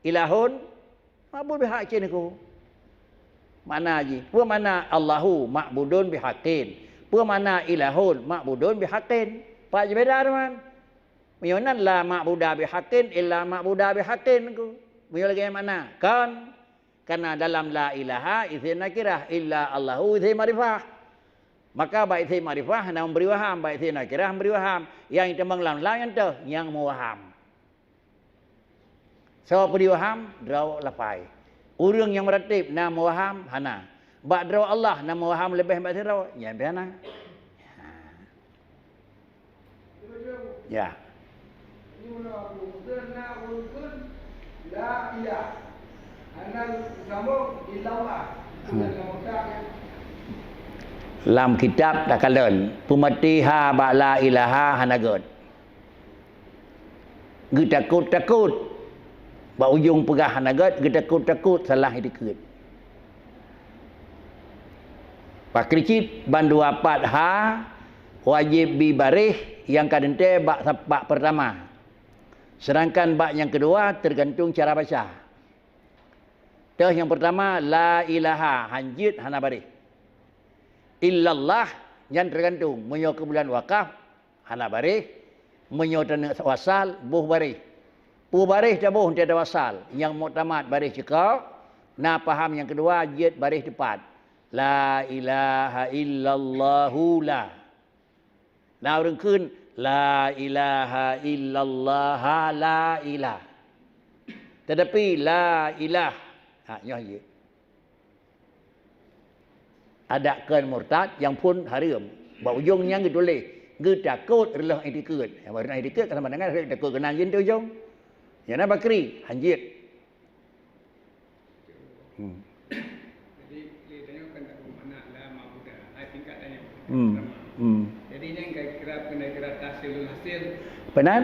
ilahun, ma'bud bihaq cit Teungku. Makna jih, peue makna Allahu ma'budun bihaqqin? Peue makna ilahun ma'budun bihaqqin? Pat jibeda teuma. Meunyoe nan la ma'buda bihaqqin illa ma'buda bihaqqin Teungku. Meunyoe lagée makna, kon. Karena dalam la ilaha isim nakirah, illa Allahu isim makrifah. Maka bak isim makrifah hana memberi waham, bak isim nakirah memberi waham. Nyang itamong lam la nyan teuh nyang meuwaham. Soe peudi waham? Droe lafai. Ureuëng nyang meuratéb na meuwaham? Hana. Bak droe Allah na meuwaham leubeh bak sidroe? Nyan pih hana. Ya. Lam kitab takalon, peumatéha bak la ilaha hana gét. Geutakot-takot. Bak ujong peugah hana gét, geutakot-takot salah itikeuet. Pakri cit bandua pat ha wajéb bi baréh nyang ka teuntée bak sapak pertama. Sedangkan bak nyang keudua teugantung cara baca. Teuh nyang pertama, la ilaha, hanjeuet hana baréh. Illallah, nyan teugantung. Meunyoe keu bulan wakaf, hana baréh. Meunyoe taneuk wasal, boh baréh. Peue baréh taboh teuh wasal, nyang muktamad baréh ceuko, na paham nyang keudua jeuet baréh teupat. La ilaha illallahu la. Na ureuëng kheun, la ilaha illallah la ilah. Tetapi la ilah, ha, nyoh jeuet. Adak kon murtad nyang phon hareuem. Bak ujong nyan geutuléh, geutakot reuloh itikeuet. Nyang reuloh itikeuet ka sama dengan takot keunan jeuet ujong. Nyang na bakri, hanjeuet. Hmm. Jadi, lé tanyoe kan takot makna la ma'buda. Hai tingkat tanyoe. Hmm. Pertama. Hmm. Jadi, nyan kira-kira kira tahsilul hasil. Penan?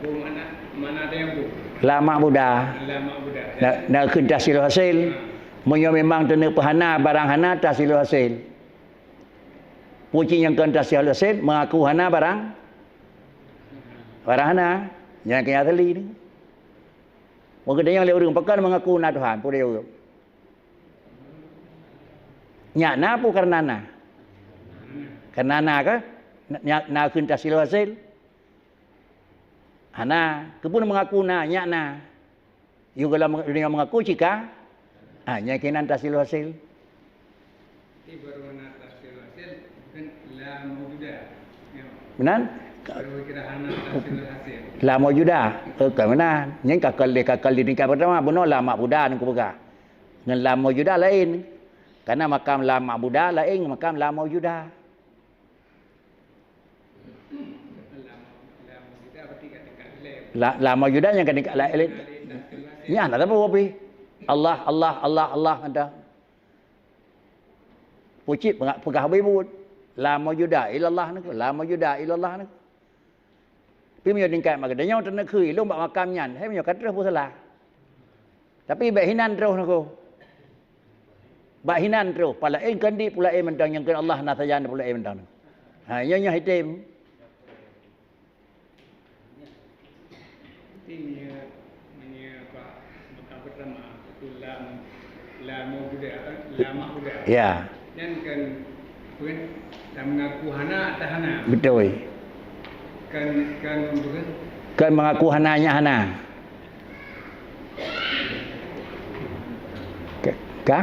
Mana, mana ada yang bu? La ma'buda. La ma'buda. Na, na kheun tahsilul hasil. Ha. Meunyoe memang teuneuk peuhana barang hana tahsilul hasil. Puci nyang kheun tahsilul hasil mengaku hana barang, barang hana. Nyang keu asli ni. Meukeudeh nyang lé ureueng pakon mengaku na Tuhan, peue jaweueb? Nyak na peue kareuna na? Kareuna na ka? Na, na kheun tahsilul hasil? Hana, keupeue mengaku na, nyak na. Yôh goh lam donya mengaku cit ka. Ah, nyan keunan tahsilul hasil. Ibarat mana tahsilul hasil, kan la maujuda. Ya. Meunan? Baru kira hana tahsilul hasil. La maujuda. Eh, ka meunan. Nyan ka kali, ka kali tingkat pertama, bunoe la ma'buda ngon kupeugah. Ngon la maujuda laén. Karena makam la ma'buda laén ngon makam la maujuda. La, la maujuda nyang ka tingkat laén. Nyan lah saboh pih. Allah, Allah, Allah, Allah, ada. Pucit peugah, peugah beubuet. La maujuda illallah niko, la maujuda illallah niko. Tapi meunyoe tingkat mak geutanyoe teuneuk kheun ilôn bak makam nyan, hai meunyoe ka troh peusalah. Tapi bèk hinan troh niko. Bak hinan troh, palaén keundi pulaén mantong nyang keu Allah na sajan pulaén mantong. Ha, nyoe nyoe hitem. Ini, ini apa, maka pertama, itu lam, lam maujuda, kan? Lam ma'buda. Ya. Dan kan, bukan, tak mengaku hana atau hana. Betul. Kan, kan, bukan? Kan mengaku hana, nyak hana. Ka? Ka?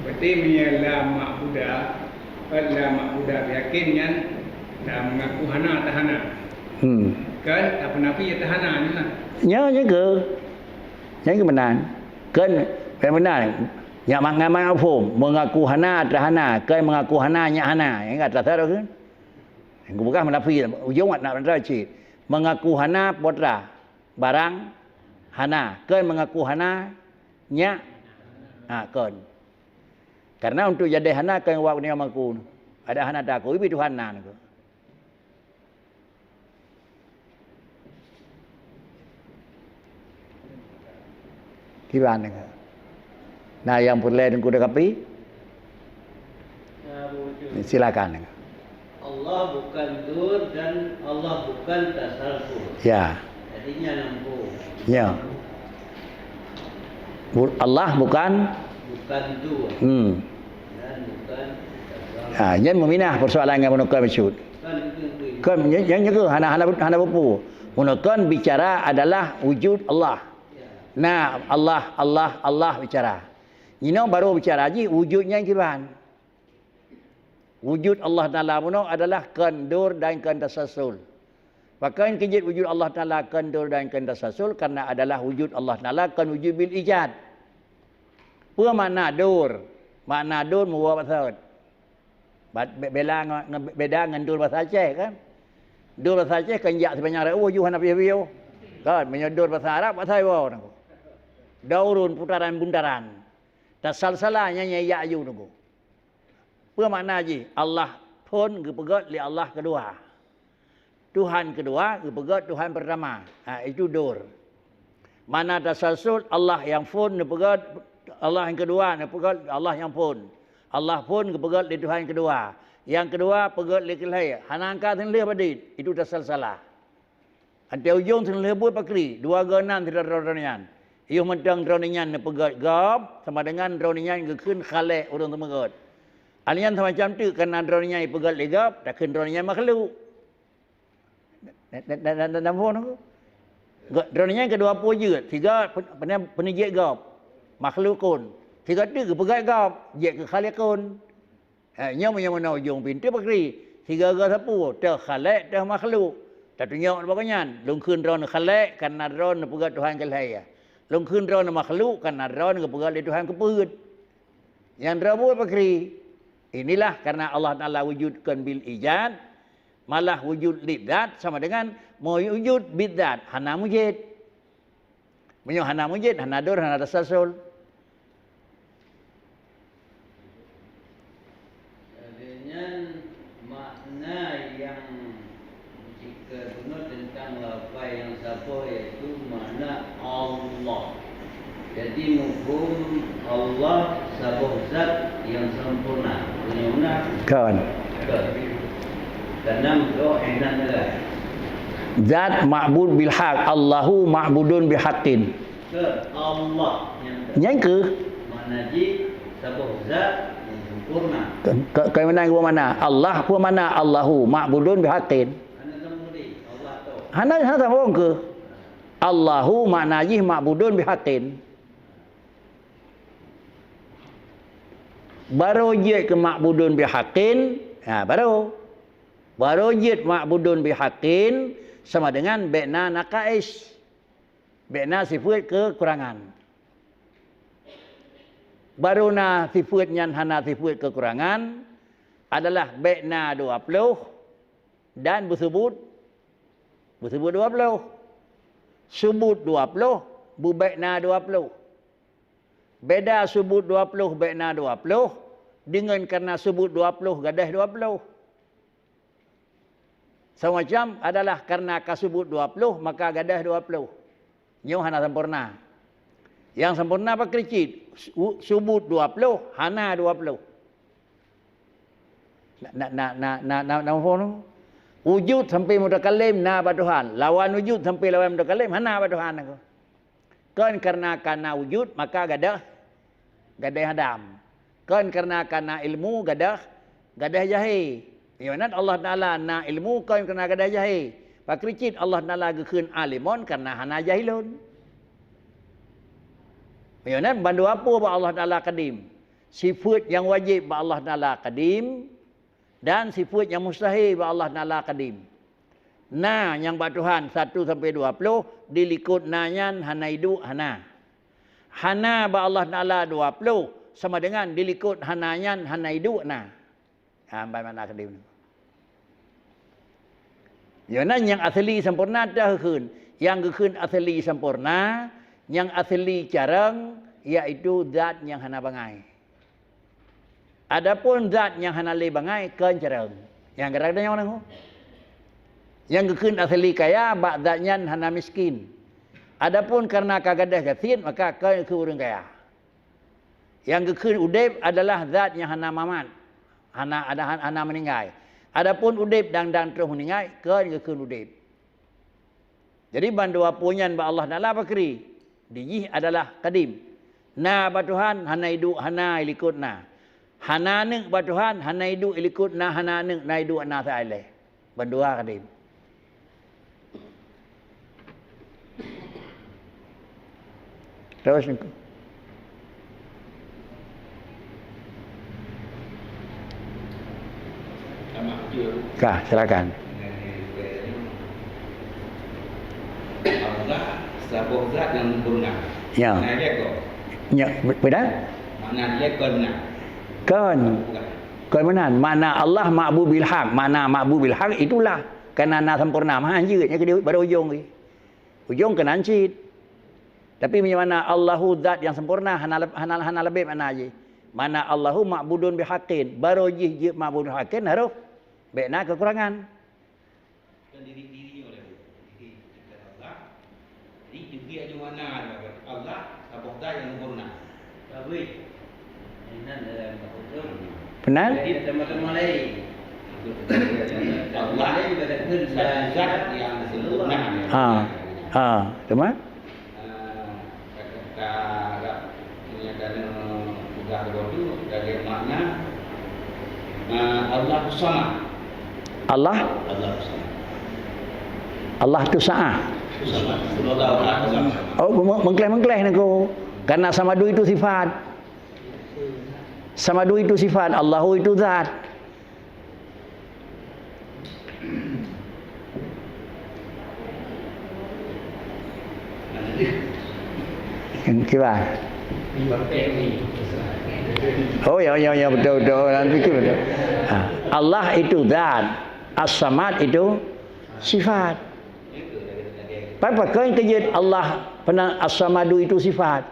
Berarti meunyoe la ma'buda, la ma'buda yakin nyan, dah mengaku hana atau hana. Hmm. Kan, tak pernah pi atau hana, nyan lah. Nyo, nyo ke. Nyo ke meunan. Kan, meunan. Nyak mak ngai mak phom, mengaku hana atau hana, kan mengaku hana, nyak hana. Ingat tak tahu kan? Yang bukan menafi, ujung nak menafi cit. Mengaku hana putra. Barang hana, kon mengaku hana, nyak, ha, kon. Karena untuk jadi hana kon wak nyoe mengaku. Ada hana takut, ibi Tuhan na niko. Kiban niko. Nah, yang peureulèe Teungku Dakapi? Silakan. Allah bukan dur dan Allah bukan tasalsul. Ya. Jadinya lampu. Ya. Bu-, Allah bukan? Bukan dur. Hmm. Dan bukan tasalsul. Ha, nyan meuminah persoalan nyang meunukar maksud. Kan itu yang tu. Kan, nyan, nyan, nyan ke, hana, hana, hana bupu. Meunukar bicara adalah wujud Allah. Ya. Nah, Allah, Allah, Allah bicara. Inoe baru bicara jih wujud nyan kiban. Wujud Allah Taala bunoe adalah kon dur dan kon tasalsul. Pakon keu jeuet wujud Allah Taala kon dur dan kon tasalsul? Karena adalah wujud Allah Taala kon wujud bil ijad. Peue makna dur? Makna dur meuwoe bak sot. Ba-, be-, bela ngon, ngon, beda ngon dur basa Aceh kan? Dur basa Aceh kan jak sipanjang rot ju hana piôh-piôh. Kan, meunyoe dur basa Arab, basa iwoe nangku. Daurun putaran buntaran. Tasalsala nyan nyang jak ju nangku. Peue makna jih? Allah phon geupeugét lé Allah keudua. Tuhan keudua geupeugét Tuhan pertama. Ha, itu dur. Makna tasalsul, Allah nyang phon neupeugét, Allah nyang keudua neupeugét Allah nyang phon. Allah phon geupeugét lé Tuhan keudua. Nyang keudua peugét lé keu lhèe. Hana angka sineulheueh padit. Itu tasalsala. Watèe ujong sineulheueh buet pakri, dua goe nan sidroe droeneuh nyan. Yoh mantong droeneuh nyan neupeugét gob, sama dengan droeneuh nyan geukheun Khaliq ureueng seumeugét. Hal nyan seumacam teuk, karena droeneuh nyan jipeugét lé gob, takheun droeneuh nyan makhluk. Na, na, na, na, na, na, na, na, Gob, droeneuh nyan keudua peue jeuet, sigoe pe-, peuneu-, peuneujiet gob, makhlukun. Sigoe teuk geupeugét gob, jeuet keu khaliqun. Eh, nyoe meunyoe meunoe ujong pintoe pakri, sigoe-goe sapeue, teuh Khaliq, teuh makhluk. Tatunyok bak gobnyan, lôn kheun droeneuh Khaliq, karena droeneuh neupeugét Tuhan keu lhèe. Lôn kheun droeneuh makhluk, karena droeneuh geupeugét lé Tuhan keu peuet. Nyang droe buet pakri. Inilah karena Allah Taala wujud kon bil ijad, malah wujud lidzat sama dengan mewujud bidzat, hana mujid. Meunyoe hana mujid, hana dur, hana tasalsul. Jadi nyan makna nyang mujid. Keunoe teuntang lafai nyang saboh, yaitu makna Allah. Jadi, muphom Allah saboh zat nyang sempurna. Meunyoe na? Kon. Kon. Karena meudoa inan adalah zat ma'bud bil haq, Allahu ma'budun bihaqqin. Kon. Allah nyang Nyang keuh? Makna jih saboh zat nyang sempurna. Ke, ke, ke mana, ke mana? Allah, apa mana Allahu ma'budun bihaqqin? Hana, hana sambung keuh. Allahu makna jih ma'budun bihaqqin. Barô jeuet keu ma'budun bihaqqin, ha, barô. Barô jeuet ma'budun bihaqqin sama dengan bèk na nakais. Bèk na sifeuet keukurangan. Barô na sifeuet nyan hana sifeuet keukurangan adalah bèk na dua ploh dan beusubut, beusubut dua ploh. Subut dua ploh, beubèk na dua ploh. Beda subut dua ploh bèk na dua ploh, deungon karena subut dua ploh gadôh dua ploh. Semacam adalah karena ka subut dua ploh, maka gadôh dua ploh. Nyoe hana sempurna. Nyang sempurna pakri cit, su-, subut dua ploh, hana dua ploh. Na, na, na, na, na, na, na, na, wujud sampai mutakallim na bak Tuhan. Lawan wujud sampai lawan mutakallim hana bak Tuhan aku. Kon karena ka na wujud, maka gadôh, gadôh Adam. Kon karena ka na ilmu, gadôh, gadôh jahé. Meunyoe nan Allah Taala na ilmu, kon karena gadôh jahé. Pakri cit Allah Taala geukheun alimun karena hana jahilun. Meunyoe nan bandua peue bak Allah Taala kadim. Sifeuet nyang wajéb bak Allah Taala kadim, dan sifeuet nyang mustahil bak Allah Taala kadim. Na nyang bak Tuhan satu sampai dua ploh, dilikot na nyan hana iduek hana. Hana bak Allah Taala dua ploh, sama dengan dilikot hana nyan hana iduek na. Ha, ban makna kadim. Nyoe nan nyang asli sempurna teuh geukheun. Nyang geukheun asli sempurna, nyang asli carông, yaitu zat nyang hana bangai. Adapun zat nyang hana lé bangai kon carông. Nyang gadang tanyong nangku. Nyang geukheun asli kaya bak zat nyan hana miskin. Adapun karena ka gadôh gasien, maka kon geukheun ureuëng kaya. Nyang geukheun udeb adalah zat nyang hana mamat, hana, hana, hana meuninggai. Adapun udeb dan, dan troh meuninggai, kon geukheun udeb. Jadi, bandua peue nyan bak Allah Taala pakri, dijih adalah kadim. Na bak Tuhan, hana iduek hana ilikot na. Hana aneuk bak Tuhan, hana iduek ilikot na, hana aneuk na iduek na sailée. Bandua kadim. Terus nangku. Ka, silakan. Allah saboh zat nyang sempurna. Ya. Nah, dia kok. Ya, be-, betul? Makna dia kon na. Kon. Bukan. Kon meunan. Makna Allah ma'bud bil haq. Makna ma'bud bil haq itulah. Karena na sempurna. Mah jeuet nyang keudua baru ujong lagi. Ujong keunan cit. Tapi meunyoe makna Allahu zat nyang sempurna, hana leb-, hana, hana leubeh makna jih. Makna Allahu ma'budun bihaqqin, barô jih jeuet ma'budun haqqin harôh bèk na keukurangan. Bukan diri, diri nyoe lagi. Diri Allah. Jadi, juga ada makna Allah, saboh zat nyang sempurna. Benar? Ha. Ha, teuma? Allah tu sama. Allah? Allah tu sama. Allah tu sa'ah. Oh, meng-, mengkleh-mengkleh nangku. Karena samadu itu sifat. Samadu itu sifat, Allahu itu zat. Kiban. Oh, ya, ya, ya, betul, betul. Nanti kita betul. Ha. Allah itu zat, As-Samad itu sifat. Pakon keujeuet Allah peunan As-Samadu itu sifat?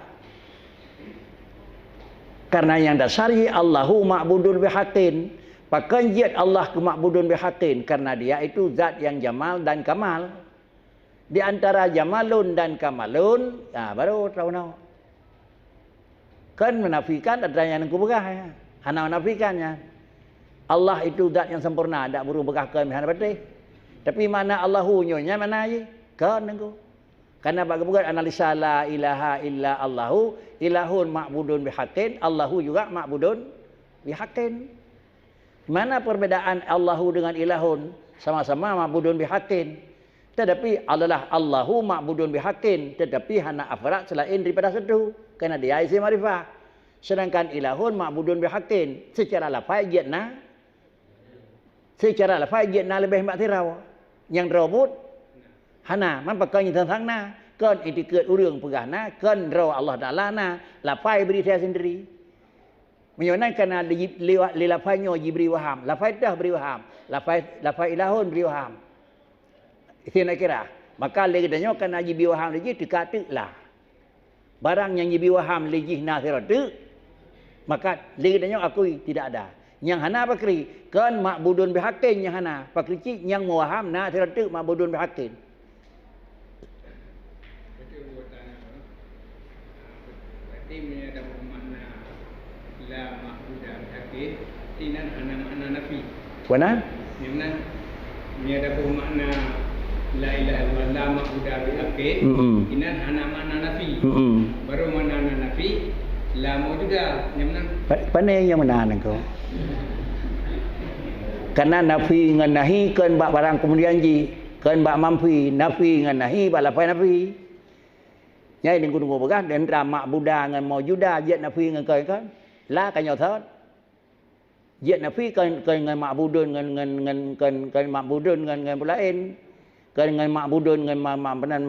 Karena nyang dasar jih Allahu ma'budun bihaqqin. Pakon jeuet Allah keu ma'budun bihaqqin? Karena Dia itu zat yang jamal dan kamal. Di antara jamalun dan kamalun, ha, baru tahu na. Kan menafikan ada yang nangku peugah, ya. Hana menafikan, ya. Allah itu zat yang sempurna, dak buru peugah kon hana beutôi. Tapi makna Allahu nyoe nyan makna jih, kon nangku. Karena bak geupeugah analisa la ilaha illa Allahu, ilahun ma'budun bihaqqin, Allahu juga ma'budun bihaqqin. Mana perbedaan Allahu dengan ilahun? Sama-sama ma'budun bihaqqin. Tetapi adalah Allahu ma'budun bihaqqin, tetapi hana afrad selain daripada satu. Karena dia isim makrifah. Sedangkan ilahun ma'budun bihaqqin, secara lafai jeuet na, secara lafai jeuet na leubeh bak sidroe. Nyang droe buet hana, man pakon nyang sang na, kon itikeuet ureuëng peugah na, kon droe Allah Taala na, lafai bri saya sendiri. Meunyoe nan kana lé, lé, lé lafai nyoe jibri waham, lafai teuh bri waham, lafai, lafai ilahun bri waham. Isi nakirah. Maka lé geutanyoe kana jibi waham lé jih teuka teuk la. Barang nyang jibi waham lé jih na sidroe teuk, maka lé geutanyoe akui tidak ada. Nyang hana pakri, kon ma'budun bihaqqin nyang hana, pakri cit nyang meuwaham na sidroe teuk ma'budun bihaqqin. Betul buat tanya tu. Berarti meunyoe ada makna la ma'buda bihaqqin, inan hana makna nafi. Wana? Inan meunyoe ada makna la ilaha illallah la ma'buda bihaqqin, Mm-mm. inan hana makna nafi. Mm-mm. Baru makna nafi la maujuda. Nyang mana? Pa-, pane nyang mana nangko? Karena nafi ngon nahi kon bak barang kemudian jih, kon bak mamfi, nafi ngon nahi bak lafai nafi. Nyai deungon-deungon peugah, dan ra ma'buda ngon maujuda jeuet nafi ngon kon, kon. La ka nyoe thot. Jeuet nafi kon, kon ngon ma'budun ngon, ngon, ngon, kon, kon ma'budun ngon, ngon peue laén. Kon ngon ma'budun ngon ma-, ma-, meunan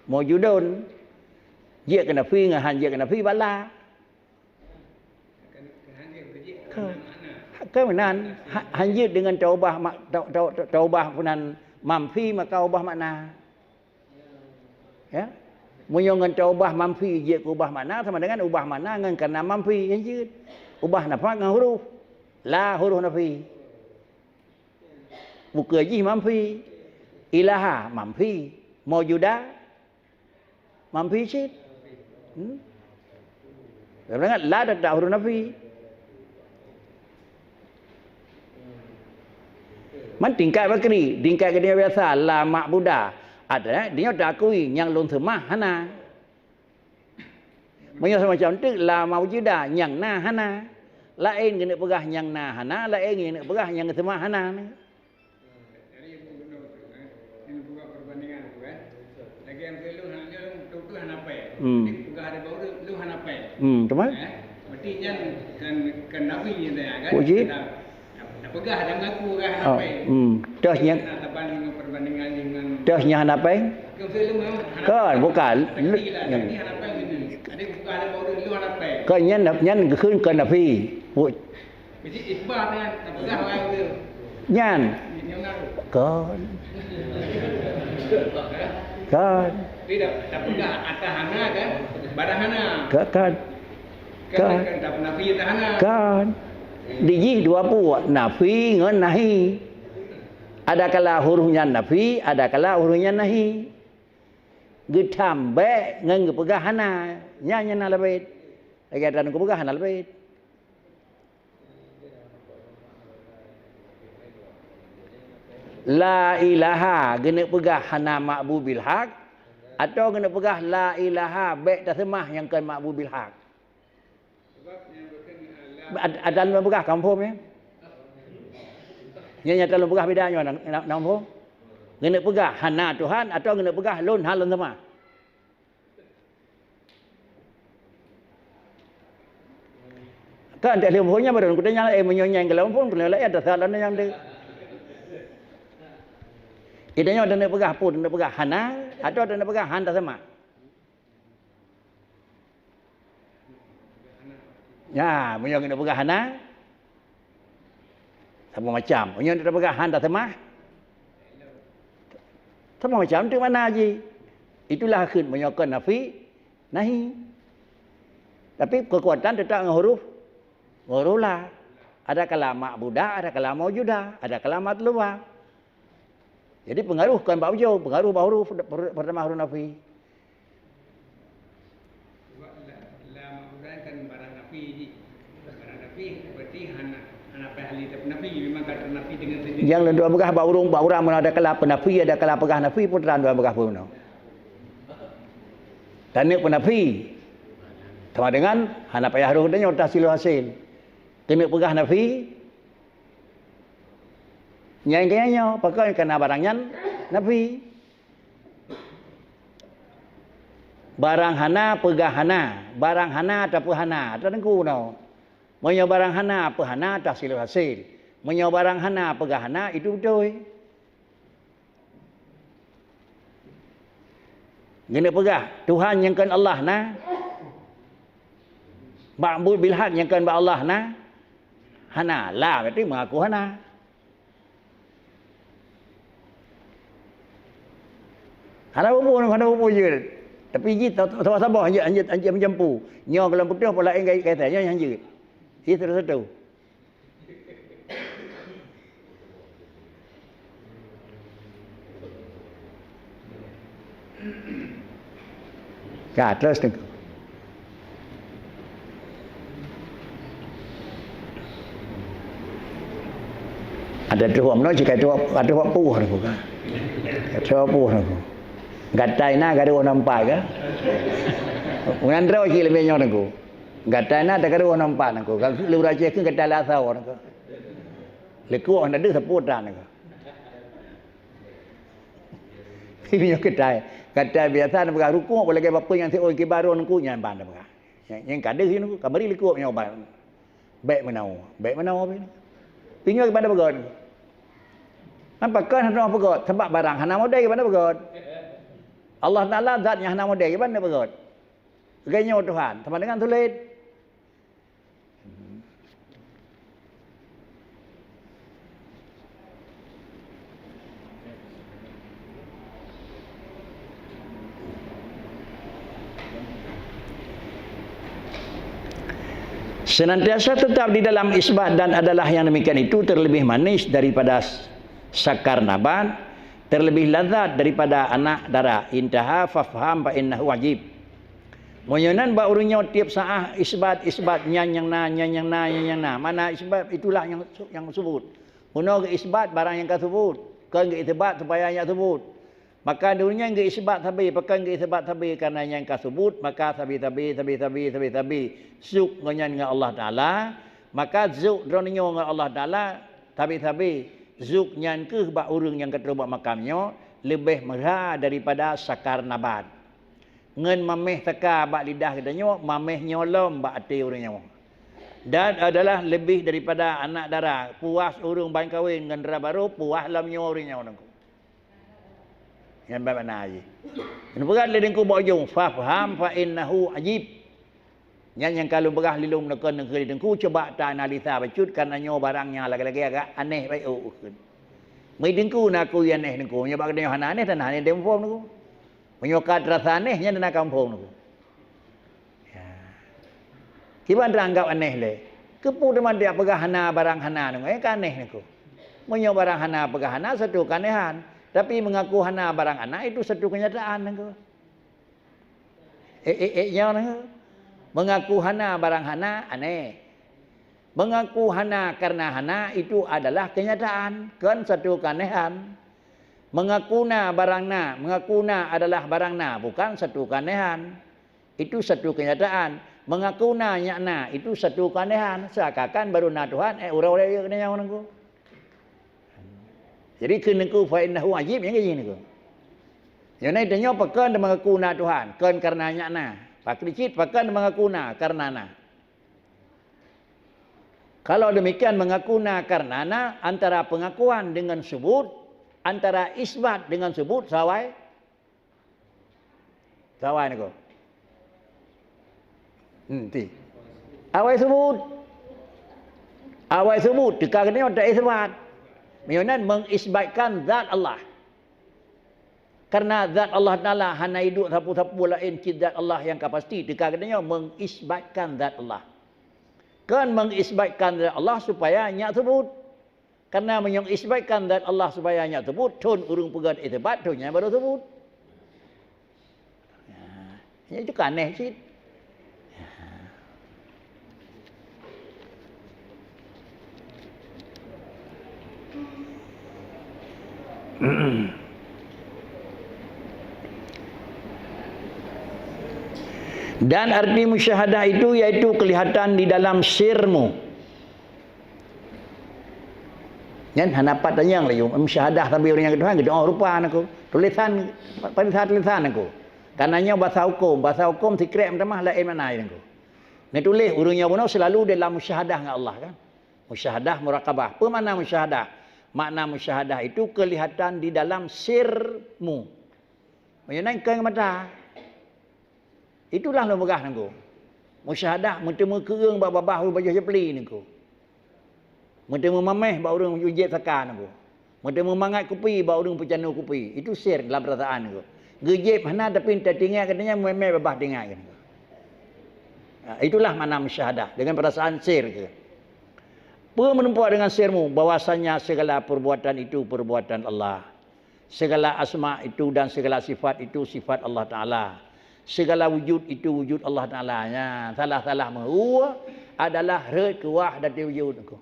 maujudun. Jeuet keu nafi ngon han jeuet keu nafi bak la. Kon, kon meunan, ha-, han jeuet deungon taubah ma-, tau-, tau-, tau-, taubah peunan mamfi maka ubah makna. Ya. Meunyoe ngon taubah mamfi jeuet keu ubah makna sama dengan ubah makna ngon karena mamfi, han jeuet. Ubah nafat ngon huruf. La huruf nafi. Buku jih mamfi. Ilaha mamfi. Maujuda mamfi cit. Hmm? Ingat, la tetap huruf nafi. Man tingkat bakri, tingkat geutanyoe biasa, la ma'buda. Ada, eh, dinyoe takui nyang lôn seumah hana. Meunyoe semacam tu, la maujuda, nyang na hana. Laén keuneuk peugah nyang na hana, laén keuneuk peugah nyang seumah hana. Jadi, ilmu beuna beutôi, kan? Ilmu buka perbandingan tu, kan? Lagi yang tu, lu hanya, lu tu, tu hana pai. Hmm. Jadi, peugah ada baru, lu hana pai. Hmm, teuma? Eh? Berarti nyan kan, kan Nabi nyan dah, kan? Uji? Dah, dah, dah peugah, dah mengaku, kan, hana pai. Oh, hmm. Terus nyan? Nah, taban dengan perbandingan dengan Terus nyan hana pai? Kan, bukan. Lu, berarti lah, nyan. Berarti hana pai gitu. Ada peugah ada baru, lu hana pai. Kan nyan, nyan geukheun keu Nabi. Jadi, isbat nyan, tapeugah orang tu. Nyan. Nyan ngaku. Kon. Kon. Tidak, tapeugah atas hana kan? Badan hana. Kon, kon. Kan, Kon. Kan, tak nafi atas hana. Kon. Di jih dua buah, nafi ngon nahi. Ada kala huruf nyan nafi, ada kala huruf nyan nahi. Geutam bék ngon geupeugah hana. Nyan, nyan na leubeh. Lagée atra geupeugah hana leubeh. La ilaha, geuneuk peugah hana ma'bud bil haq, atawa geuneuk peugah la ilaha, bék taseumah nyang kon ma'bud bil haq. Ad-, ada lôn peugah, ka muphom, ya? Nyan nyata lôn peugah beda nyoe, na, na, na muphom? Geuneuk peugah hana Tuhan, atawa geuneuk peugah lôn hana lôn seumah. Kan, tak lheueh phon nyan baru, kuta nyan, eh, meunyoe nyan golom phon, keuneuk laén, ata salah nyan deh. Ita nyoe ata neupeugah phon, neupeugah hana, atawa ata neupeugah han taseumah. Nya, meunyoe neupeugah hana, Saboh macam. Meunyoe tapeugah han taseumah, saboh macam tu makna jih. Itulah kheun meunyoe kon nafi, nahi. Tapi keukuatan teutap ngon huruf, ngon huruf la. Ada kala ma'budah, ada kala maujudah, ada kala matluba. Jadi pengaruh kon bak ujong, pengaruh bak huruf per-, pertama huruf nafi. Sebab la, la ma'budah kan barang nafi ji. Barang nafi berarti hana, hana payah ahli teupenafi, memang ka teunafi dengan sendiri. Nyang lôn tuan peugah bak ureueng, bak ureueng meunan ada kala peunafi, ada kala peugah nafi, peue teuma tuan peugah peue meunoe. Taneuk peunafi. Sama dengan hana payah roh tanyoe tahsilul hasil. Keuneuk peugah nafi, nyang keu nyoe, pakon kana barang nyan nafi. Barang hana, peugah hana. Barang hana, tapeuhana. Teungku nyoe. Meunyoe barang hana, peuhana, tahsilul hasil. Meunyoe barang hana, peugah hana, itu beutôi. Geuneuk peugah, Tuhan nyang kon Allah na? Ma'bud bil haq nyang kon bak Allah na? Hana, la berarti mengaku hana. Hana peue-peue, hana peue-peue jeuet. Tapi jih ta-, ta-, saboh-saboh hanjeuet, hanjeuet, hanjeuet meujampu. Nyoe gohlom putôh, pue laén gait, gait, nyoe hanjeuet. Jih satu-satu. Ka, terus Teungku. Ada tuh, meunan cit ka tuh, ka tuh puh Teungku ka. Ka tuh puh Teungku. Gatai na, gadoh nampak ka. Meunan droe cit leubeh nyoe Teungku. Gatai na, tagadoh nampak Teungku. Ka lheueh Aceh keu gatai lam asoe Teungku. Likot hana deuh sapeue tan Teungku. Meunyoe gatai, gatai biasa na peugah rukuk, lagèe bapeue nyang siôn kiban Teungku nyan ban na peugah. Nyang, nyang ka deuh Teungku, ka meuri likot nyoe ban. Bèk meunan, bèk meunan pih. Meunyoe kiban na peugah. Kan pakon hana peugah, sabab barang hana modai kiban na peugah. Allah Taala zat nyang hana modai kiban na peugah. Lagèe nyoe Tuhan, sama dengan sulet. Senantiasa tetap di dalam isbat dan adalah yang demikian itu terlebih manis daripada sakar nabat, terlebih lazat daripada anak dara. Intaha fafham fa innahu ajib. Meunyoe nan bak ureueng nyoe tiep saah isbat, isbat nyan nyang na, nyan nyang na, nyan nyang na. Mana isbat itulah nyang, nyang subut. Meunoe geu-isbat barang nyang ka subut, kon geu-isbat supaya nyan subut. Maka di ureueng nyan geu-isbat sabe, pakon geu-isbat sabe, karena nyang ka subut, maka sabe-sabe, sabe-sabe, sabe-sabe. Zuk ngon nyan ngon Allah Taala, maka zuk droeneuh nyoe ngon Allah Taala, sabe-sabe. Zuk nyan keuh bak ureueng nyang ka troh bak makam nyoe leubeh meurha daripada sakar nabat. Ngon mamèh teuka bak lidah geutanyoe, mamèh nyoe lom bak até ureueng nyoe. Dan adalah leubeh daripada anak dara, puas ureueng ban kawen ngon dara barô, puas lom nyoe ureueng nyoe Teungku. Nyan ban makna jih. Nyan peugah lé Teungku bak ujong, "Fafham fa innahu ajib." Nyan nyang ka lôn peugah lé lôn meuneukeun-neukeun lé Teungku, cuba ta analisa bacut, karena nyoe barang nyang lagèe-lagèe agak aneh bacut. Meuteungku na ku aneh Teungku, nyoe bak geutanyoe hana aneh, dan hana aneh muphom Teungku. Meunyoe ka teurasa aneh, nyan na ka muphom Teungku. Ya. Kiban teuanggap aneh lé. Keupeue teuma jak peugah hana barang hana Teungku? Eh, ka aneh Teungku. Meunyoe barang hana peugah hana, satu keuanehan. Tapi mengaku hana barang hana, itu satu kenyataan Teungku. Eh, eh, eh, nyoe Teungku. Mengaku hana barang hana, aneh. Mengaku hana karena hana itu adalah kenyataan, kon satu keuanehan. Mengaku na barang na, mengaku na adalah barang na, bukan satu keuanehan. Itu satu kenyataan. Mengaku na nyak na, itu satu keuanehan. Seakan-akan baru na Tuhan, eh, uroe-uroe jeuet keunoe nyang Teungku. Jadi kheun Teungku fa innahu ajib nyang keu jih Teungku. Nyoe na tanyoe pakon mengaku na Tuhan, kon karena nyak na. Pakri cit pakon mengaku na karena na. Kalau demikian, mengaku na karena na, antara pengakuan dengan subut, antara isbat dengan subut, sawai? Sawai Teungku. Hmm, ti. Awai subut. Awai subut, teuka geutanyoe ta isbat. Meunyoe nan mengisbatkan zat Allah. Karena zat Allah Taala hana iduek sapeue-sapeue laén cit zat Allah nyang ka pasti, teuka geutanyoe mengisbatkan zat Allah. Kon mengisbatkan zat Allah supaya nyak thubut. Karena meunyoe isbatkan zat Allah supaya nyak thubut, thon ureuëng peugét isbat, thon nyan baru thubut. Ya, itu kan aneh cit. Dan arti musyahadah itu yaitu kelihatan di dalam sirmu. Nyan hana pat tanyong laju, musyahadah sambil ureuëng nyang Tuhan, geudoa rupa aku. Tulisan, tulisan, tulisan aku. Karena nyoe bahasa hukum, bahasa hukum sikrek meutamah laén makna aku. Neutuléh ureuëng nyoe bunoe selalu dalam musyahadah ngon Allah kan. Musyahadah, muraqabah. Apa makna musyahadah? Makna musyahadah itu kelihatan di dalam sirmu. Meunyoe nan keu mata. Itulah lôn peugah nangku. Musyahadah meuteumé keueung bak babah ureuëng pajoh jeupli nangku. Meuteumé mameh bak ureuëng ujeb saka nangku. Meuteumé mangat kupi bak ureuëng peucanoe kupi. Itu sir dalam perasaan nangku. Geujeb hana tapi teuingat katanya mameh babah teuingat nangku. Ha, itulah makna musyahadah dengan perasaan sir ke. Peue meureumpok dengan sirmu bahwasanya segala perbuatan itu perbuatan Allah. Segala asma itu dan segala sifat itu sifat Allah Taala. Segala wujud itu wujud Allah Taala. Nya, salah-salah meuhue adalah rot kuah dati wujud aku.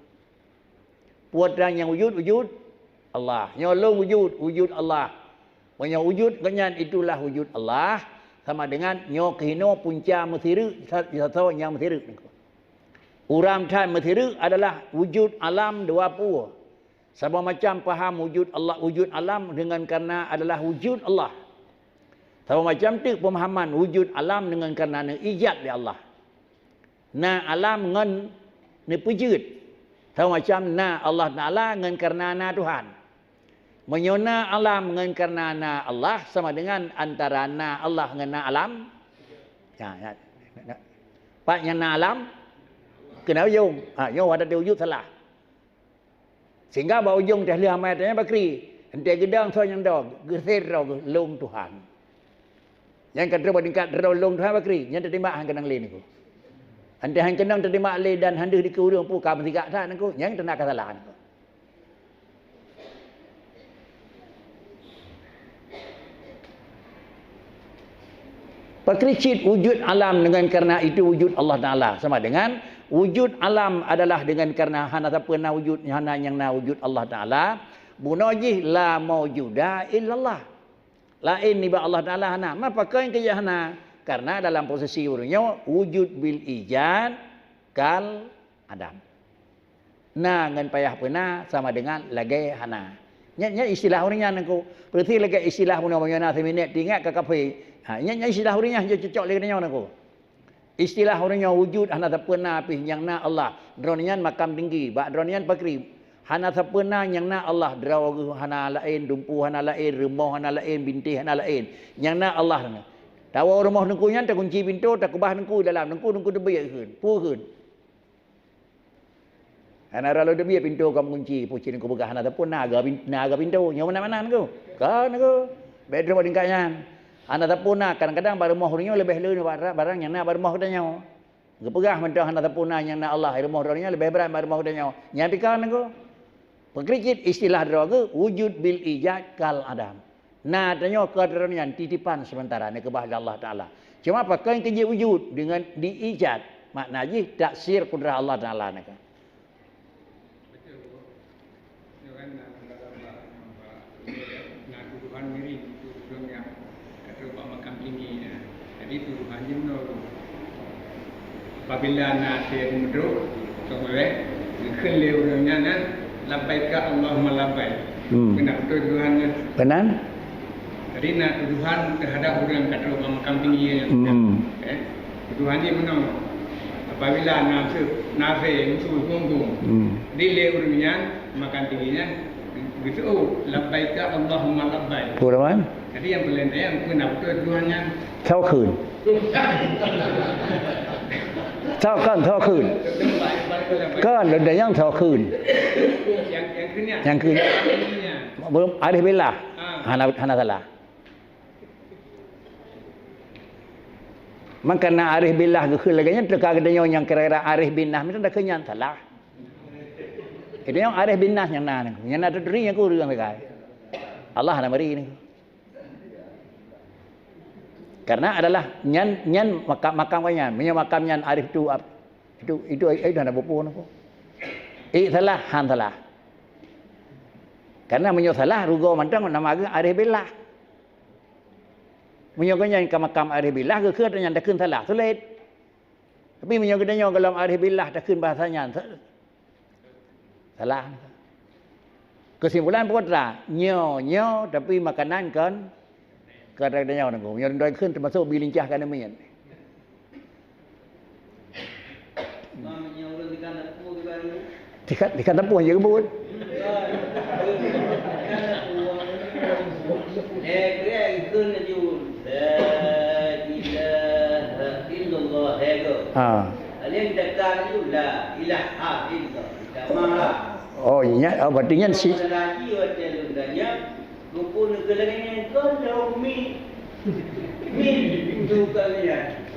Putra nyang wujud, wujud Allah. Nyoe lôn wujud, wujud Allah. Meunyoe wujud gobnyan itulah wujud Allah, sama dengan nyoe keuhinoe punca meusireuk, sa-, sasoe nyang meusireuk. Uram that meusireuk adalah wujud alam dua pue. Saboh macam paham wujud Allah, wujud alam dengan karena adalah wujud Allah. Saboh macam teuk pemahaman wujud alam dengan karena neuijad lé Allah. Na alam ngon neupeujeuet. Saboh macam na Allah Taala ngon karena na Tuhan. Meunyoe na alam ngon karena na Allah sama dengan antara na Allah ngon na alam. Ya, ya. Pat nyang na alam? Keunan ujong. Ha, nyoe wadah wujud salah. Sehingga bak ujong teuh lheueh amai tanya bakri, entée geudong soe nyang dong, geusét droe geuh lôn Tuhan. Nyang ka troh bak tingkat droe lôn Tuhan bakri, nyan teutimba han keunong lé nangku. Entée han keunong teutimba lé dan han deuh dikeue ureuëng pu ka meusigak that nangku, nyang teuna ka salah nangku. Pakri cit wujud alam dengan karena itu wujud Allah Taala. Sama dengan wujud alam adalah dengan karena hana sapeue na wujud, hana nyang na wujud Allah Taala. Bunoe jih la maujuda illallah. Laén nibak Allah Taala hana. Ma pakon keu jih hana? Karena dalam posisi ureuëng nyoe wujud bil ijad kal adam. Na ngon payah peuna sama dengan lagée hana. Nyan, nyan istilah ureuëng nyan nangku. Peureusi lagée istilah bunoe meunyoe na siminét teuingat ka kafé. Ha, nyan, nyan istilah ureuëng nyan hana cocok lé geutanyoe nangku. Istilah ureuëng nyoe wujud hana sapeue na pih nyang na Allah. Droeneuh nyan makam tinggi, bak droeneuh nyan pakri. Hana sapeue na nyang na Allah, droe geuh hana laén, dumpu hana laén, rumoh hana laén, bintéh hana laén. Nyang na Allah. Tawoe rumoh teungku nyan takunci pintoe, takeubah teungku dalam, teungku, teungku teubiet kheun. Peue kheun? Hana ralo teubiet pintoe ka meukunci, pucit nangku peugah hana sapeue na aga pin-, na aga pintoe. Nyoe meunan-meunan nangku. Ka nangku. Bék droe bak tingkat nyan. Hana sapeue na, kadang-kadang bak rumoh ureuëng nyoe leubeh le nibak barang nyang na bak rumoh geutanyoe. Geupeugah mantong hana sapeue na nyang na Allah, rumoh droeneuh nyan leubeh brat bak rumoh geutanyoe. Nyan pih ka nangku. Peukrikit istilah droe geuh wujud bil ijad kal adam. Na tanyoe keu droeneuh nyan titipan sementara neukeubah lé Allah Taala. Cuma pakon keu jih wujud dengan diijad, makna jih taksir kudrah Allah Taala nyan. Betul, Bu. Itu kan, nah, dalam, nah, tuduhan miring, tuduhan yang kata bak makam tinggi, nah. Jadi tuduhan jinoe, Bu. Apabila na asai meudrop, tong ulée, geukheun lé ureuëng nyan, "Labbaika Allahumma labbaik." Hmm. Keunan beutôi tuduhan nyan. Keunan? Jadi na tuduhan teuhadap ureuëng ka trok bak makam tinggi nyan. Hmm. Eh, tuduhan jih meunoe. Apabila na asai, na asai musoh muphom, hmm, dilée ureuëng nyan, makam tinggi nyan, geuseuôt, "Labbaika Allahumma labbaik." Peue teuma? Jadi nyang peulén ayang peue na beutôi tuduhan nyan? Soe kheun? Soe kon, soe kheun? Kon, lôn tanyong soe kheun? Nyang, nyang kheun nyan. Nyang kheun. Belum, alif billah. Ah. Hana, hana salah. Maka na arif billah geukheun lagée nyan, teuka geutanyoe nyang kira-kira arif bin nas, meunan takheun nyan salah. Geutanyoe arif bin nas nyang na, nyang na teuturi nyang ureuëng sagai. Allah na meri ni. Karena adalah nyan, nyan makam, makam nyan. Meunyoe makam nyan arif tu, ap-, itu, itu, itu hana bupu nako. Eh, salah, han salah. Karena meunyoe salah, rugoe mantong nama geuh arif billah. Meunyoe geuh nyan ka makam arif billah, geukheun ata nyan takheun salah, sulet. Tapi meunyoe geutanyoe golom arif billah takheun bahasa nyan, sa-, salah. Keusimpulan peue tra, nyoe, nyoe, tapi makanan kon, kon geutanyoe nunggu. Nyoe doi kheun teumasuk bi lincah ka neumiet. Tikat, tikat tempuh je kebun. Ha. Oh, ingat, oh, berarti nyan si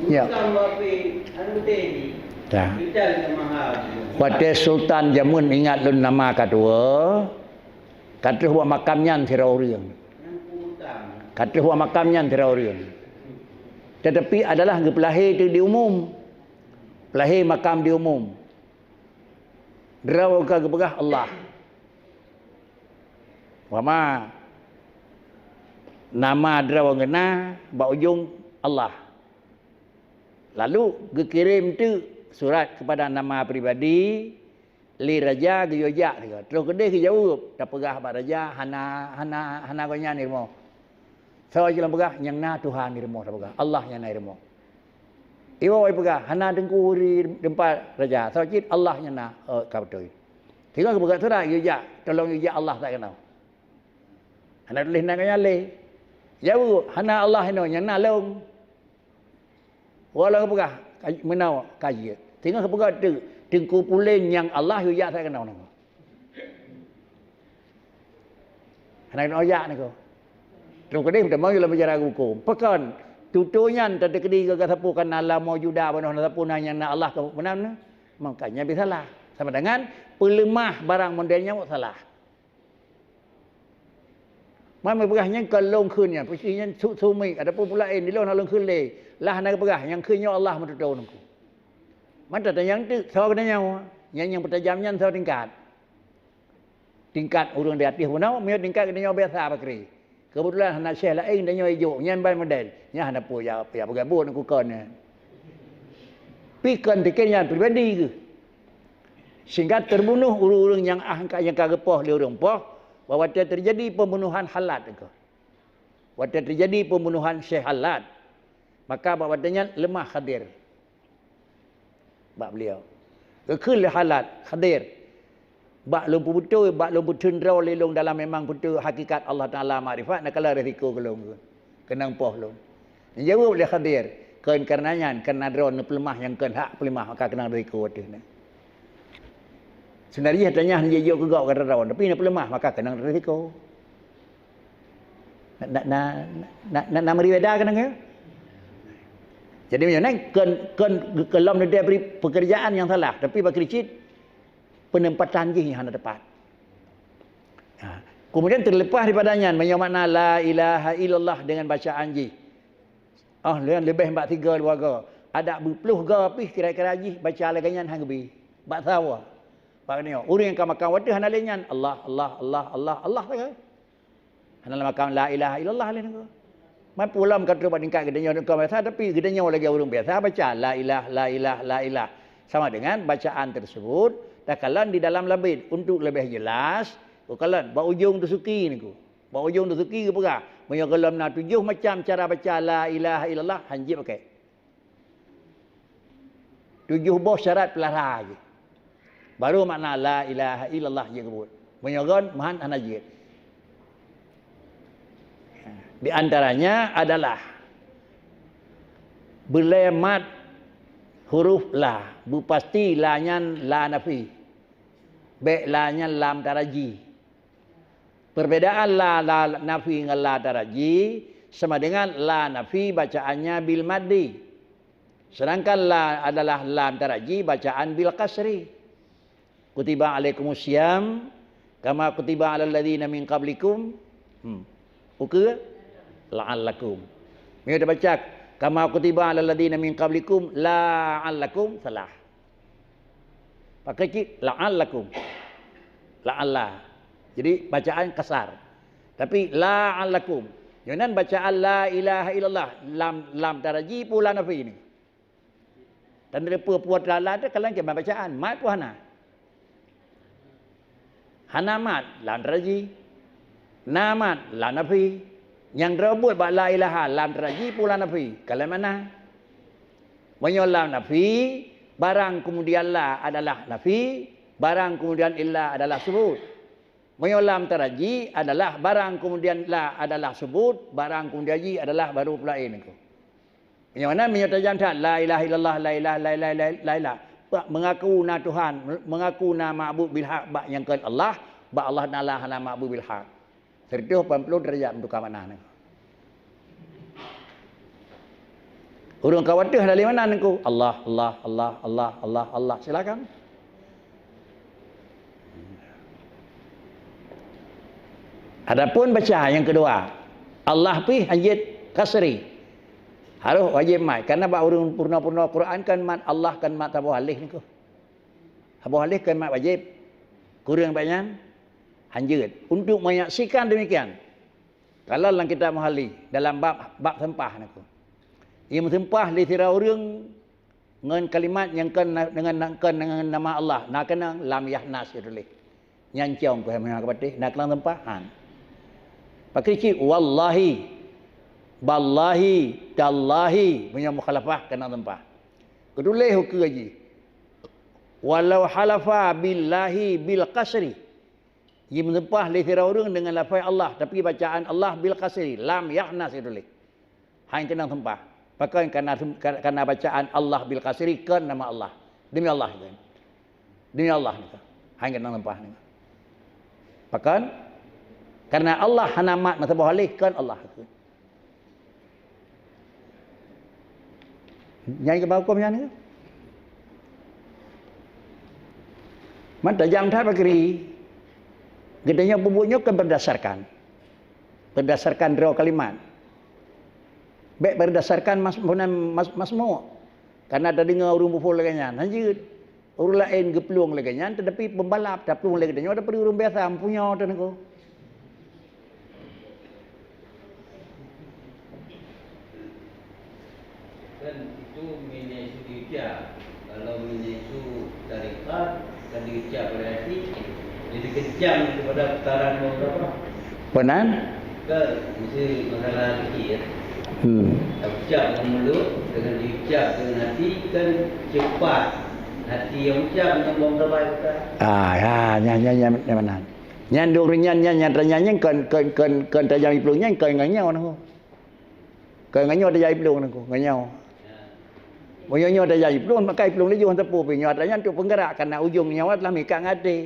Ya. Watée sultan jameun ingat lôn nama ka tuwoe, ka troh bak makam nyan sidroe ureuëng. Ka troh bak makam nyan sidroe ureuëng. Tetapi adalah geupeulahé teuk di umum. Peulahé makam di umum. Droe ka geupeugah Allah. Wama nama droe ngeuna bak ujong Allah. Lalu geukirém teuk surat keupada nama pribadi lé raja geuyue jak sigoe. Troh keudeh geujaweueb, tapeugah bak raja hana, hana, hana gobnyan irumoh. Soe cit lôn peugah, nyang na Tuhan irumoh tapeugah, Allah nyang na irumoh. Iwoe peugah, hana teungku di teumpat raja, soe cit Allah nyang na, eh, ka beutôi. Singoh geupeugah surat geuyue jak, tolong geuyue jak Allah that keunoe. Hana tuléh nan gobnyan lé. Jaweueb, hana Allah inoe, nyang na lôn. Walau geupeugah, ka-, meunoe ka jeuet. Singoh geupeugah teuk, teungku puléng nyang Allah geuyue jak that keunoe. Hana keuneuk jak niko. Troh keudeh meuteumé lom bicara huköm. Pakon? Tutoe nyan tateukeudi geugaga sapeue kana la maujuda banoe na sapeue na nyang na Allah keu meunan. Makanya bisalah. Sama dengan peuleumah barang model nyan salah. Man meupeugah nyan kon lôn kheun nyan, pasti nyan su-, sumik, adapun peue laén di lôn hana lôn kheun lé. Lah na geupeugah nyang kheun nyoe Allah meututoe nungku. Man tatanyong teuk, soe geutanyoe? Nyan nyang peutajam nyan soe tingkat? Tingkat ureuëng di ateueh bunoe, meunyoe tingkat geutanyoe biasa bakri. Keubeutulan hana syekh laén geutanyoe ijok, nyan ban model. Nyan hana peue ya, ya peugah buet kukon nyan. Pi kon tikén nyan pribadi geuh. Sehingga terbunuh ureuëng-ureuëng nyang ah, nyang ka geupoh lé ureuëng poh, bahwa watée terjadi pembunuhan halat geuh. Watée terjadi pembunuhan Syekh Halat, maka bak watée nyan leumah Khadir. Bak beliau. Geukheun lé Halat, "Khadir, bak lôn peubeutôi, bak lôn peuteun droe lé lôn dalam memang beutôi hakikat Allah Taala makrifat, na kalon risiko keu lôn keunong poh lôn." Jaweueb lé Khadir, "Kon kareuna nyan, kareuna droe neupeuleumah nyang kon hak peuleumah, maka keunong risiko ateueh nyan." Seunariah tanyah neujok keu gob keudroe, tapi neupeuleumah, maka keunong risiko. Na, na, na, na, na, na meuri beda keunan ya? Jadi meunyoe nyan kon, kon, kon lom neude bri pekerjaan nyang salah, tapi bak keucit penempatan jih nyang hana tepat. Ha. Kemudian terlepas daripada nyan, meunyoe makna la ilaha illallah dengan bacaan jih. Oh, leuan leubeh bak tiga dua go. Adak beuploh go pih kira-kira jih baca lagée nyan han geubi. Bak sawa. Bak nyoe, ureuëng nyang ka makan watée hana lé nyan, Allah, Allah, Allah, Allah, Allah sagai. Hana lam makam la ilaha illallah lé nunggu. Man pulam ka troh bak tingkat geutanyoe nunggu biasa, tapi geutanyoe lagée ureuëng biasa baca la ilah, la ilah, la ilah. Sama dengan bacaan tersebut, takalon di dalam labid untuk lebih jelas, takalon bak ujong teusuki nunggu. Bak ujong teusuki geupeugah, meunyoe gohlom na tujoh macam cara baca la ilaha illallah, han jeuet pakai. Tujoh boh syarat peulara jih. Baru makna la ilaha illallah jeuet geubuet. Meunyoe gon, meuhan hana jeuet. Di antaranya adalah beulée mat huruf la, beupasti la nyan la nafi. Bék la nyan lam taraji. Perbedaan la, la nafi ngon la taraji sama dengan la nafi bacaannya bil maddi. Sedangkan la adalah lam taraji bacaan bil qasri. Kutiba alaikumus siyam kama kutiba alal ladzina min qablikum. Hmm. Ukeue la'allakum. Meunyoe tabaca kama kutiba alal ladzina min qablikum la'allakum, salah. Pakai cit la'allakum. La'alla. Jadi bacaan kasar. Tapi la'allakum. Nyoe nan bacaan la ilaha illallah lam, lam taraji pula nafi ni. Dan dari peue-peue teulala teuh kalon kiban bacaan, mat peue hana? Hana mat lam taraji. Na mat lam nafi. Nyang droe buet bak la ilaha lam taraji pula nafi, kalon mana? Meunyoe lam nafi, barang keumudian la adalah nafi, barang keumudian illa adalah subut. Meunyoe lam taraji adalah barang keumudian la adalah subut, barang keumudian ji adalah baru pula in. Meunyoe na, meunyoe tajam that, la ilaha illallah, la ilaha, la ilaha, la ilaha, la ilaha. Bak mengaku na Tuhan, mengaku na ma'bud bil haq bak nyang kheun Allah, bak Allah Taala hana ma'bud bil haq. Seratus lapan puluh derajat meutuka makna nyoe. Ureuëng ka wateuh dari mana nengku? Allah, Allah, Allah, Allah, Allah, Allah. Silakan. Adapun baca nyang keudua, Allah pih hanjeuet kasri. Harôh wajéb mat. Karena bak ureuëng purna-purna Quran kan mat Allah kan mat saboh alih nengku. Saboh alih kan mat wajéb. Kureueng bak nyan hanjeuet. Untuk menyaksikan demikian, kalau lam kitab Muhalli dalam bab, bab seumpah nengku. Ia meusumpah lé sidroe ureuëng ngon kalimat nyang kon na-, dengan na-, kon dengan nama Allah, na keunong lam yahnas tuléh. Nyan cong keu hana ka patéh, na keunong seumpah han. Pakai cit wallahi, ballahi, tallahi, meunyoe mukhalafah keunong seumpah. Keutuléh ukeue jih. Walau halafa billahi bil qasri. Jimeusumpah lé sidroe ureuëng deungon lafai Allah, tapi bacaan Allah bil qasri, lam yahnas tuléh. Hana keunong sumpah. Pakon? Karena, karena bacaan Allah bil qasri kon nama Allah. Demi Allah, kan. Demi Allah, kan. Hana keunong sumpah. Pakon? Karena Allah hana mat meusaboh alih, kon Allah. Nyan keuh huköm nyan. Man tajam that pakri. Geutanyoe peubuet nyoe kan berdasarkan. Berdasarkan droe kalimat. Bék berdasarkan mas-, mas-, masmuk. Karena tadeungoe ureuëng beuphon lagée nyan, hanjeuet. Ureuëng laén geuplueng lagée nyan, tetapi pembalap taplueng lagée tanyoe, tapi ureuëng biasa meupunya teuh nengku. Kan itu meunyoe su diucap. Kalau meunyoe su tarekat, kan diucap pada hati, jadi kejam kepada putaran beberapa. Benar? Kan, mesti masalah hati ya. Hmm. Ucap dengan mulut, dengan diucap dengan hati, kan cepat. Hati yang ucap dengan buang sabai kita. Ah, ya, nyan, nyan, nyan, nyan, nyan. Nyan dua ureuëng nyan, nyan, nyan, nyan, nyan, kon, kon, kon, kon tajam iplueng nyan, kon ngon nyoe nengku. Kon ngon nyoe tajam iplueng nengku, ngon nyoe. Meunyoe nyoe tajam iplueng, maka iplueng laju teupeu, pi nyoe atra nyan tu penggerak, karena ujong nyawa telah mikat ngon até.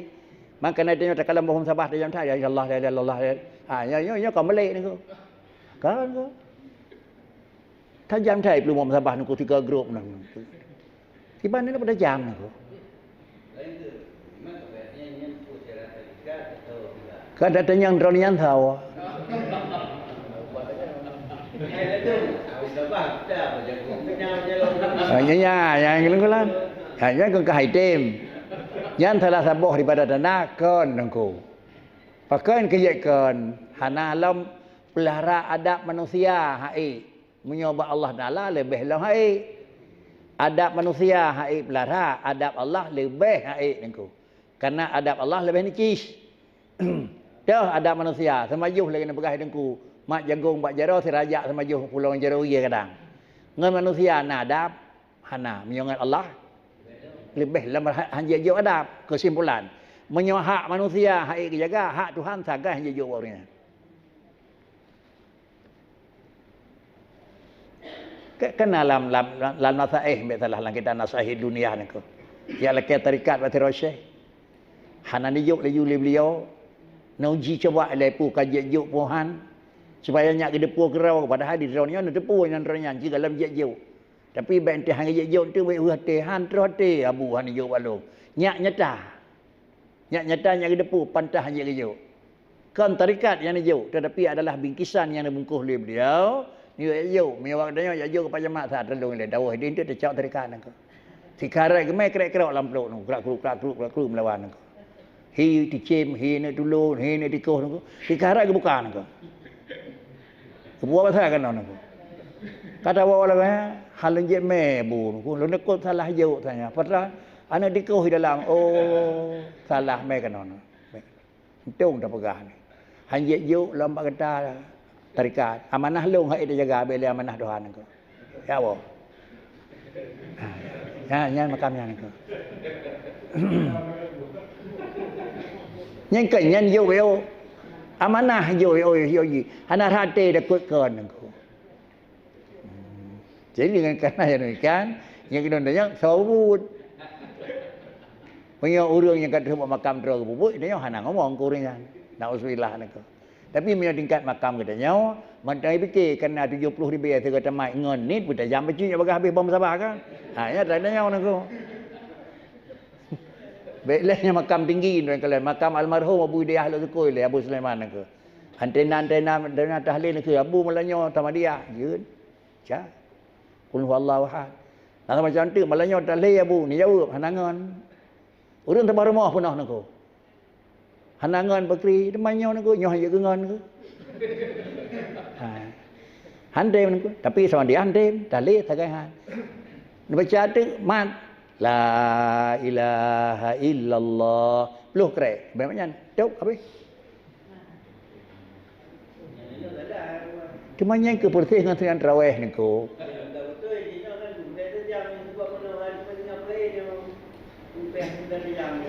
Maka na tanyoe takalon boh sabah tajam that, ya Allah, ya Allah, ya. Ha, nyoe, nyoe, nyoe kon meulek nengku. Kon, kon. Tajam that iplueng boh sabah nengku tiga grup nengku. Kiban ni pada jam nengku. Kan datang nyang drone nyan tau. Ah, nya, nya, yang geleng-geleng. Ha, nya keu ka item. Nyan salah saboh daripada tanda kon nengku. Pakon keu jeuet kon, hana lom peulahara adab manusia hai. Meunyoe bak Allah Taala leubeh lom hai. Adab manusia hai peulara, adab Allah leubeh hai nengku. Karena adab Allah leubeh nicis. Toh adab manusia, seumajoh lagée neupeugah nengku, mat jagong bak jaroe sirajak seumajoh pulo jaroe ie kadang. Ngon manusia na adab, hana. Meunyoe ngon Allah, leubeh lom ha-, hanjeuet jok adab. Keusimpulan, meunyoe hak manusia hai geujaga, hak Tuhan sagai hanjeuet jok bak ureuëng nyan. Ke-, kena lam, lam, lam, lam nasaih, misalah lam kitab Nasaih Dunia nengku. Ya lakée tarikat bak sidroe syekh. Hana dijok laju lé beliau. Neuji cuba lé peue ka jeuet jok peue han. Supaya nyak geuteupeue keudroe, padahai di droe nyoe neuteupeue nyan droe nyan, jih galom jeuet jok. Tapi bèk enteuk han geujok tu, bèk weueh até, han troh até Abu han jok bak lôn. Nyak nyata. Nyak nyata nyak geuteupeue pantah han jeuet geujok. Kon tarekat nyang neujok, tetapi adalah bingkisan nyang neubungkôh lé beliau. Nyoe jak jok, meunyoe awak geutanyoe jak jok keu Pak Jamat, sa teulông ilèe daweuh idin tu teucok tarekat nangkeuh. Sikarat geumè krek-krok lam plôk nangkeuh, krak-kruk, krak-kruk, krak-kruk meulawan nangkeuh. Hi teucém, hi neuk tulôn, hi neuk tikoh nangkeuh. Sikarat geubuka nangkeuh. Geubuka pasai keunoe nangkeuh. Kata awak lagèe, "Hai lôn jeuet mè bu nangkeuh, lôn neukot salah jok saja." Padahai aneuk tikoh di dalam, "Oh, salah mè keunoe." Untông tapeugah nyan. Han jeuet jok lom bak gata tarekat. Amanah lôn han ék tajaga, bèk lé amanah Tuhan nangkeuh. Ya Allah. Ha, nyan, nyan makam nyan nangkeuh. Nyan kan nyan jok yo. Amanah jok yo, yo, yo. Hana rhah até takot kon nangkeuh. Jadi dengan kana yang demikian, yang kena tanya, saut. Meunyoe ureueng nyang ka trôh bak makam droe geububuet, nyoe hana ngomong keu ureueng nyan. Nauzubillah nangkeuh. Tapi meunyoe tingkat makam geutanyoe, mantong pike kana tujoh ploh ribèe sigoe tamat ngon nit beutajam bacut nyang bagaih habéh bom sabah kan. Ha, nyan tanyong nangkeuh. Bèk lé nyan makam tinggi nyan kalian, makam almarhum Abu Hidayah Lhoksukue lé Abu Sulaiman nangkeuh. Antena-antena, antena tahlil nangkeuh Abu malam nyoe Tamadiyah, jeuet. Ca. Qul huwallahu ahad. Nah, macam tu, malam nyoe tahlil Abu, neujaweueb, hana ngon. Ureueng teubah rumoh peunoh nangkeuh. Hana ngon bakri, teuma nyoe nangkeuh, nyoe han jeuet keu ngon nangkeuh. Ha. Han tem nangkeuh, tapi sama dia han tem, tahlil sagai han. Neubaca teuk mat, "La ilaha illallah." Ploh krek, banyak nyan. Cok, habis. Teuma nyan keuh peureséh ngon seunang tarawèh nangkeuh.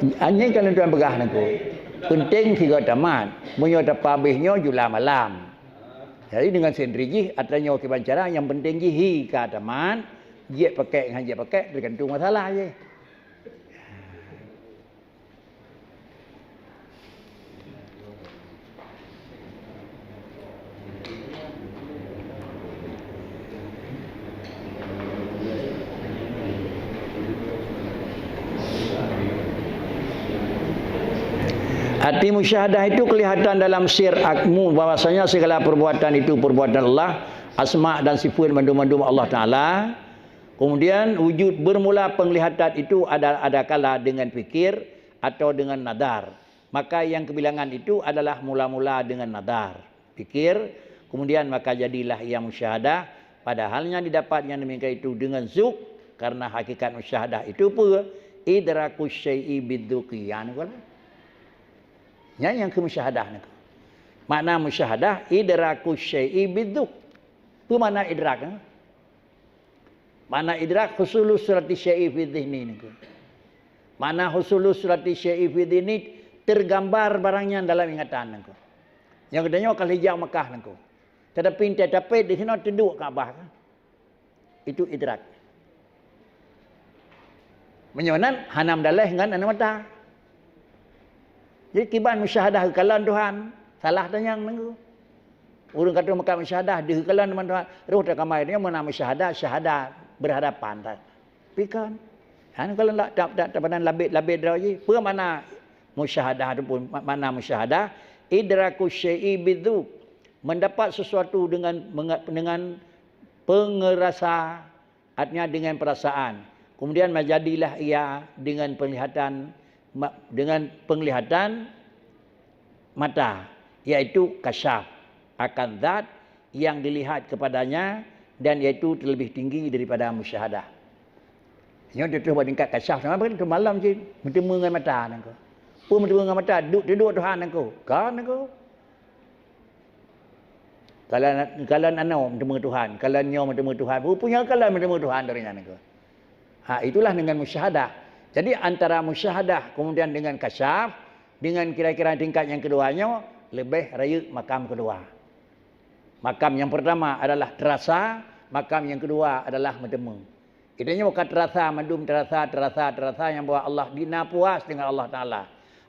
Nyan kan lôn tuan peugah nangkeuh. Penting sigoe tamat. Meunyoe tapeuhabéh nyoe jula malam. Jadi dengan sendiri jih atra nyoe kiban cara nyang penting jih hi ka tamat, jeuet pakèk ngon jeuet pakèk teugantung masalah jih. Arti musyahadah itu kelihatan dalam sir akmu, bahwasanya segala perbuatan itu perbuatan Allah, asma dan sifat mandum-mandum Allah Taala. Kemudian wujud bermula penglihatan itu ada, adakala dengan pikir atau dengan nadar. Maka yang kebilangan itu adalah mula-mula dengan nadar, pikir, kemudian maka jadilah ia musyahadah, padahal yang didapat yang demikian itu dengan zuk, karena hakikat musyahadah itu peue? Idrakus syai'i bidzuki. Ya, ni kan? Nyan nyang keu musyahadah ni. Makna musyahadah, idrakus syai'i bidzuk. Peue makna idrak, eh? Makna idrak, husulu surati syai'i fi dzihni nangkeuh. Makna husulu surati syai'i fi dzihni, tergambar barang nyan dalam ingatan nangkeuh. Nyang geutanyoe ka lheueh jak Makkah nangkeuh. Tetapi entah tapét di sinoe teuduek Ka'bah kan. Itu idrak. Meunyoe nan hana meudaléh ngon aneuk mata. Jadi kiban musyahadah geukalon Tuhan, salah tanyong nangkeuh. Ureueng ka troh meukat musyahadah deuh geukalon teuma Tuhan, roh takamai nyoe meunan musyahadah, syahadah berhadapan that. Pi kon. Hana kalon lak tap tap tap padan labét-labét droe jih. Peue makna musyahadah tu pun? Ma-, makna musyahadah, idraku syai'i bidzuk, mendapat sesuatu dengan menga-, dengan pengerasa, artinya dengan perasaan. Kemudian menjadilah ia dengan penglihatan ma-, dengan penglihatan mata, yaitu kasyaf akan zat yang dilihat kepadanya dan yaitu terlebih tinggi daripada musyahadah. Nyoe teutroh bak tingkat kasyaf sama kan tu malam cit, meuteumé ngon mata nangkeuh. Peue meuteumé ngon mata? Duek teuduek Tuhan nangkeuh. Ka nangkeuh. Kalon, kalon anoe meuteumé Tuhan, kalon nyoe meuteumé Tuhan. Peue nyang kalon meuteumé Tuhan dari nyan nangkeuh. Ha, itulah dengan musyahadah. Jadi antara musyahadah kemudian dengan kasyaf, dengan kira-kira tingkat yang kedua nyoe, leubeh rayeuk makam kedua. Makam yang pertama adalah terasa, makam yang kedua adalah meuteumé. Geutanyoe ka terasa, mandum terasa, terasa, terasa nyang bahwa Allah di na puas dengan Allah Taala.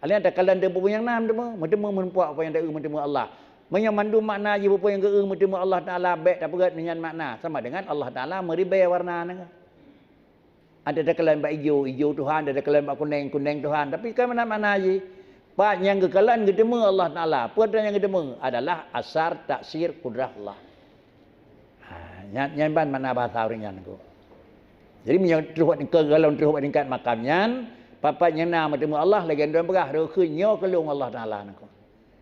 Alèh takalon teupeue nyang na meuteumé, meuteumé meureumpok apa nyang taeu meuteumé Allah. Meunyoe mandum makna jih peue nyang geu-eu meuteumé Allah Taala bék tapeugét nyan makna, sama dengan Allah Taala meuribée warna nyan. Ada takalon bak ijo, ijo Tuhan, ada takalon bak kuneng, kuneng Tuhan. Tapi kan mana makna jih? Pat nyang geukalon geuteumé Allah Taala. Peue nyang geuteumé adalah asar taksir kudrah Allah. Ha, nyan, nyan ban makna bahasa ureuëng nyan niko. Jadi meunyoe troh bak tingkat, galom troh bak tingkat makam nyan, pat-pat nyang na meuteumé Allah lagée droe peugah, rhot kheun nyoe keu lôn Allah Taala niko.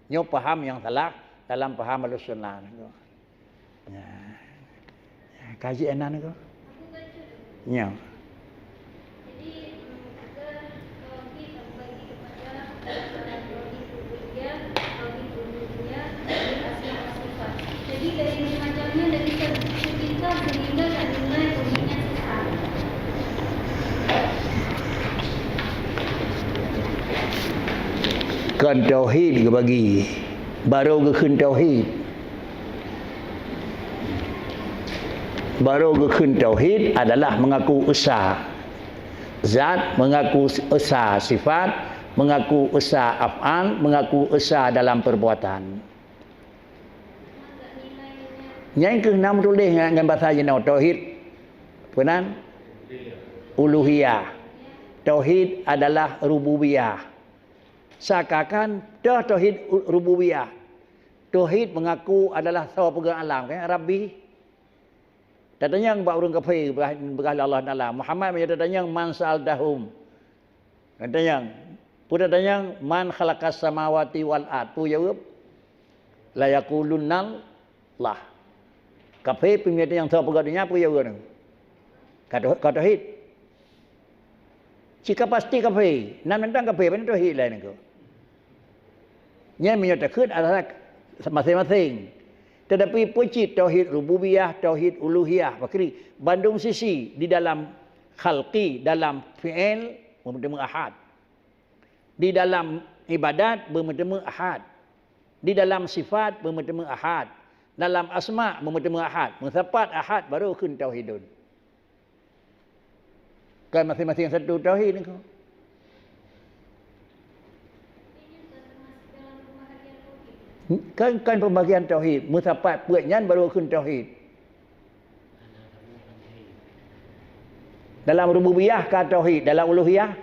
Nyoe paham nyang salah dalam paham Ahlussunnah niko. Ya. Ya, kaji enan niko. Nyoe. Jadi dari macamnya dari kita sehingga tak nilai bunyinya sesat. Kon tauhid geubagi, baru geukheun tauhid. Baru geukheun tauhid adalah mengaku esa zat, mengaku esa sifat, mengaku esa af'al, mengaku esa dalam perbuatan. Nyan keuh na meutuléh ngon, ngon basa jinoe tauhid peue nan? Uluhiyah. Tauhid adalah rububiyah. Seakan-akan tauhid u-, rububiyah. Tauhid mengaku adalah soe peugah alam, kan? Rabbi. Tatanyong bak ureuëng kafé, peugah, peugah lé Allah Taala, Muhammad, meunyoe tatanyong, "Man sa'altahum?" Tatanyong, peue tatanyong, "Man khalaqas samawati wal ard?" Peue jaweueb? "La yaqulunna Allah." Kafé pih meunyoe tatanyong soe peugah donya, peue jaweueb? Ka tau-, ka tauhid. Cit ka pasti kafé, na mantong kafé, ban tauhid laén niko. Nyan meunyoe takheun adalah maséng-maséng. Tetapi peue cit tauhid rububiyah, tauhid uluhiyah, pakri, bandum sisi di dalam khalqi, dalam fi'il, meuteumé ahad. Di dalam ibadat, meuteumé ahad. Di dalam sifat, meuteumé ahad. Dalam asma, meuteumé ahad. Meusapat ahad, baru kheun tauhidun. Kan maséng-maséng satu tauhid niko. Kan, kan pembagian tauhid, meusapat peuet nyan baru kheun tauhid. Dalam rububiyah ka tauhid, dalam uluhiyah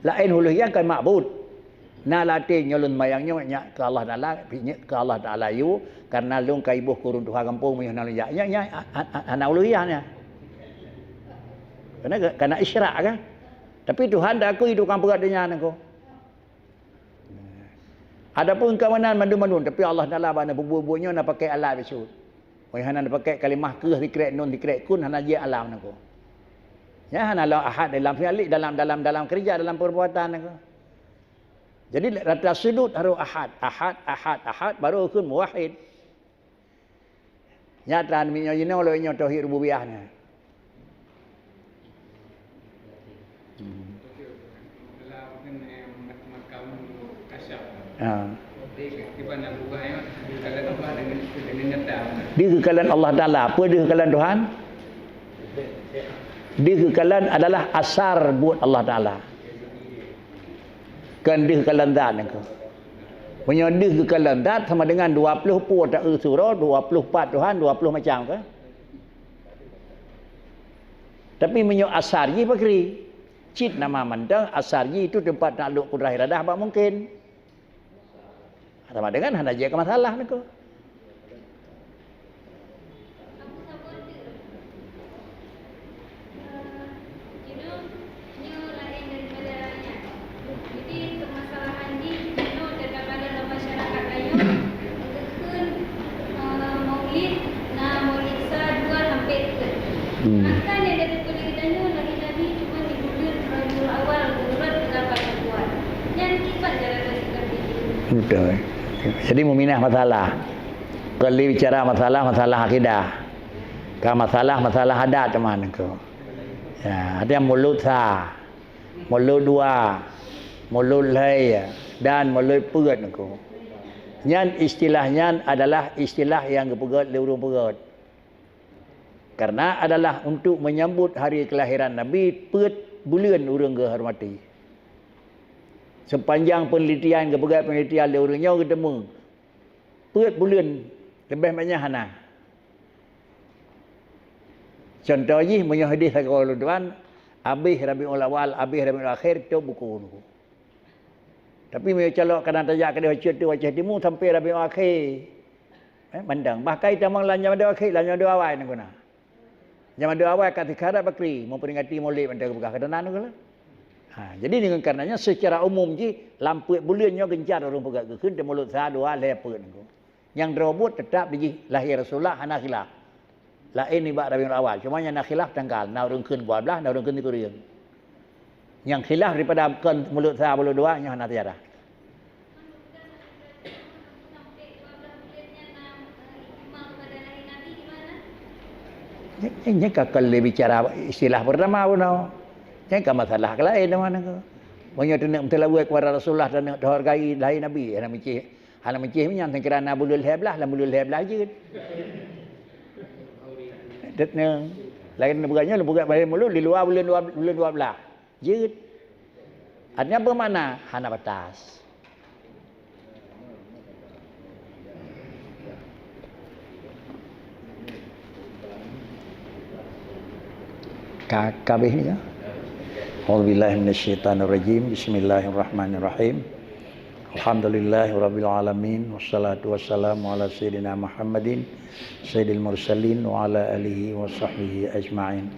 laén, uluhiyah kan ma'bud. Na latén nyoe lôn mayang nyoe nyak keu Allah Taala, nyak keu Allah Taala yue, karena lôn ka iboh keu ureuëng tuha gampông meunyoe na lôn jak. Nyak, nyak, a-, a-, a-, hana uluhiyah nyan. Karena, karena isyrak kan. Tapi Tuhan dak akui tukang peugah donya niko. Adapun keuamanan mandum-mandum, tapi Allah Taala bak na buet-buet nyoe na pakai alat bisu. Oi hana na pakai kalimah keuh sikrek nun sikrek kun hana jeuet alam niko. Ya hana la ahad dalam fi'il dalam, dalam, dalam kerja dalam perbuatan niko. Jadi rata sudut harus ahad, ahad, ahad, ahad baru kheun muwahhid. Nyata meunyoe jinoe lôn nyoe tauhid rububiyah nyan. Hmm. Ha. Deuh geukalon Allah Taala. Apa deuh geukalon Tuhan? Deuh geukalon adalah asar buet Allah Taala. Kan deuh geukalon zat nyan keuh. Meunyoe deuh geukalon zat sama dengan dua puluh pue ta-eu surah, dua puluh pat Tuhan, dua puluh macam kan? Tapi meunyoe asar jih pakri, cit nama mantong asar jih itu tempat takluk kudrah iradah bak mungkin. Sama dengan hana jeuet keu masalah niko. Hmm. Betul. Jadi meuminah masalah. Kon lé bicara masalah, masalah akidah. Ka masalah, masalah adat teuma niko. Ya, ada mulud sa, mulud dua, mulud lhée, dan mulud peuet niko. Nyan istilah nyan adalah istilah nyang geupeugét lé ureuëng peugét. Karena adalah untuk menyambut hari kelahiran Nabi, peuet buleuen ureuëng geuhormati. Sepanjang penelitian, geupeugah penelitian lé ureuëng nyoe geuteumé, peuet buleuen leubeh banyak hana. Contoh jih, meunyoe hadis sagoe lôn tuan, abéh Rabiul Awal, abéh Rabiul Akhir, tôp buku nunggu. Tapi meunyoe calok kana tajak keudeh Aceh tu, Aceh Timu sampai Rabiul Akhir. Eh, mandang. Bahkan tamong lam Rabiul Akhir, lam Rabiul Awal nunggu na. Zaman doa awai ka tikharab bakri, memperingati Maulid mantong geupeugah keunan nyoe lah. Ha, jadi dengan karenanya secara umum jih lam peuet buleuen nyoe gencar ureuëng peugah geukheun teumulod sa dua lhée peuet nyoe. Nyang droe buet tetap jih lahé Rasulullah hana khilaf. Laén nibak Rabiul Awal, cuma nyang na khilaf tanggal, na ureuëng kheun dua belas, na ureuëng kheun sikureueng. Nyang khilaf daripada kon mulod sa mulod dua nyoe hana sejarah. Nyan ka kali bicara istilah pertama bunoe. Nyan ka masalah ke lain teman aku. Meunyoe teuneuk meuteulaweuet kepada Rasulullah dan hargai lahé Nabi, hana meucih, hana meucih nyan sekira na buleuen lhée belas, lam buleuen lhée belas jeuet. Lain bukannya bukan mulod di luar buleuen dua, buleuen dua belas. Jeuet. Artinya apa makna? Hana batas. Ka, kabeh ni ya. A'udzubillahi minasyaitonirrajim. Bismillahirrahmanirrahim. Alhamdulillahirabbil alamin. Wassalatu wassalamu ala sayyidina Muhammadin sayyidil mursalin wa ala alihi wa sahbihi ajma'in.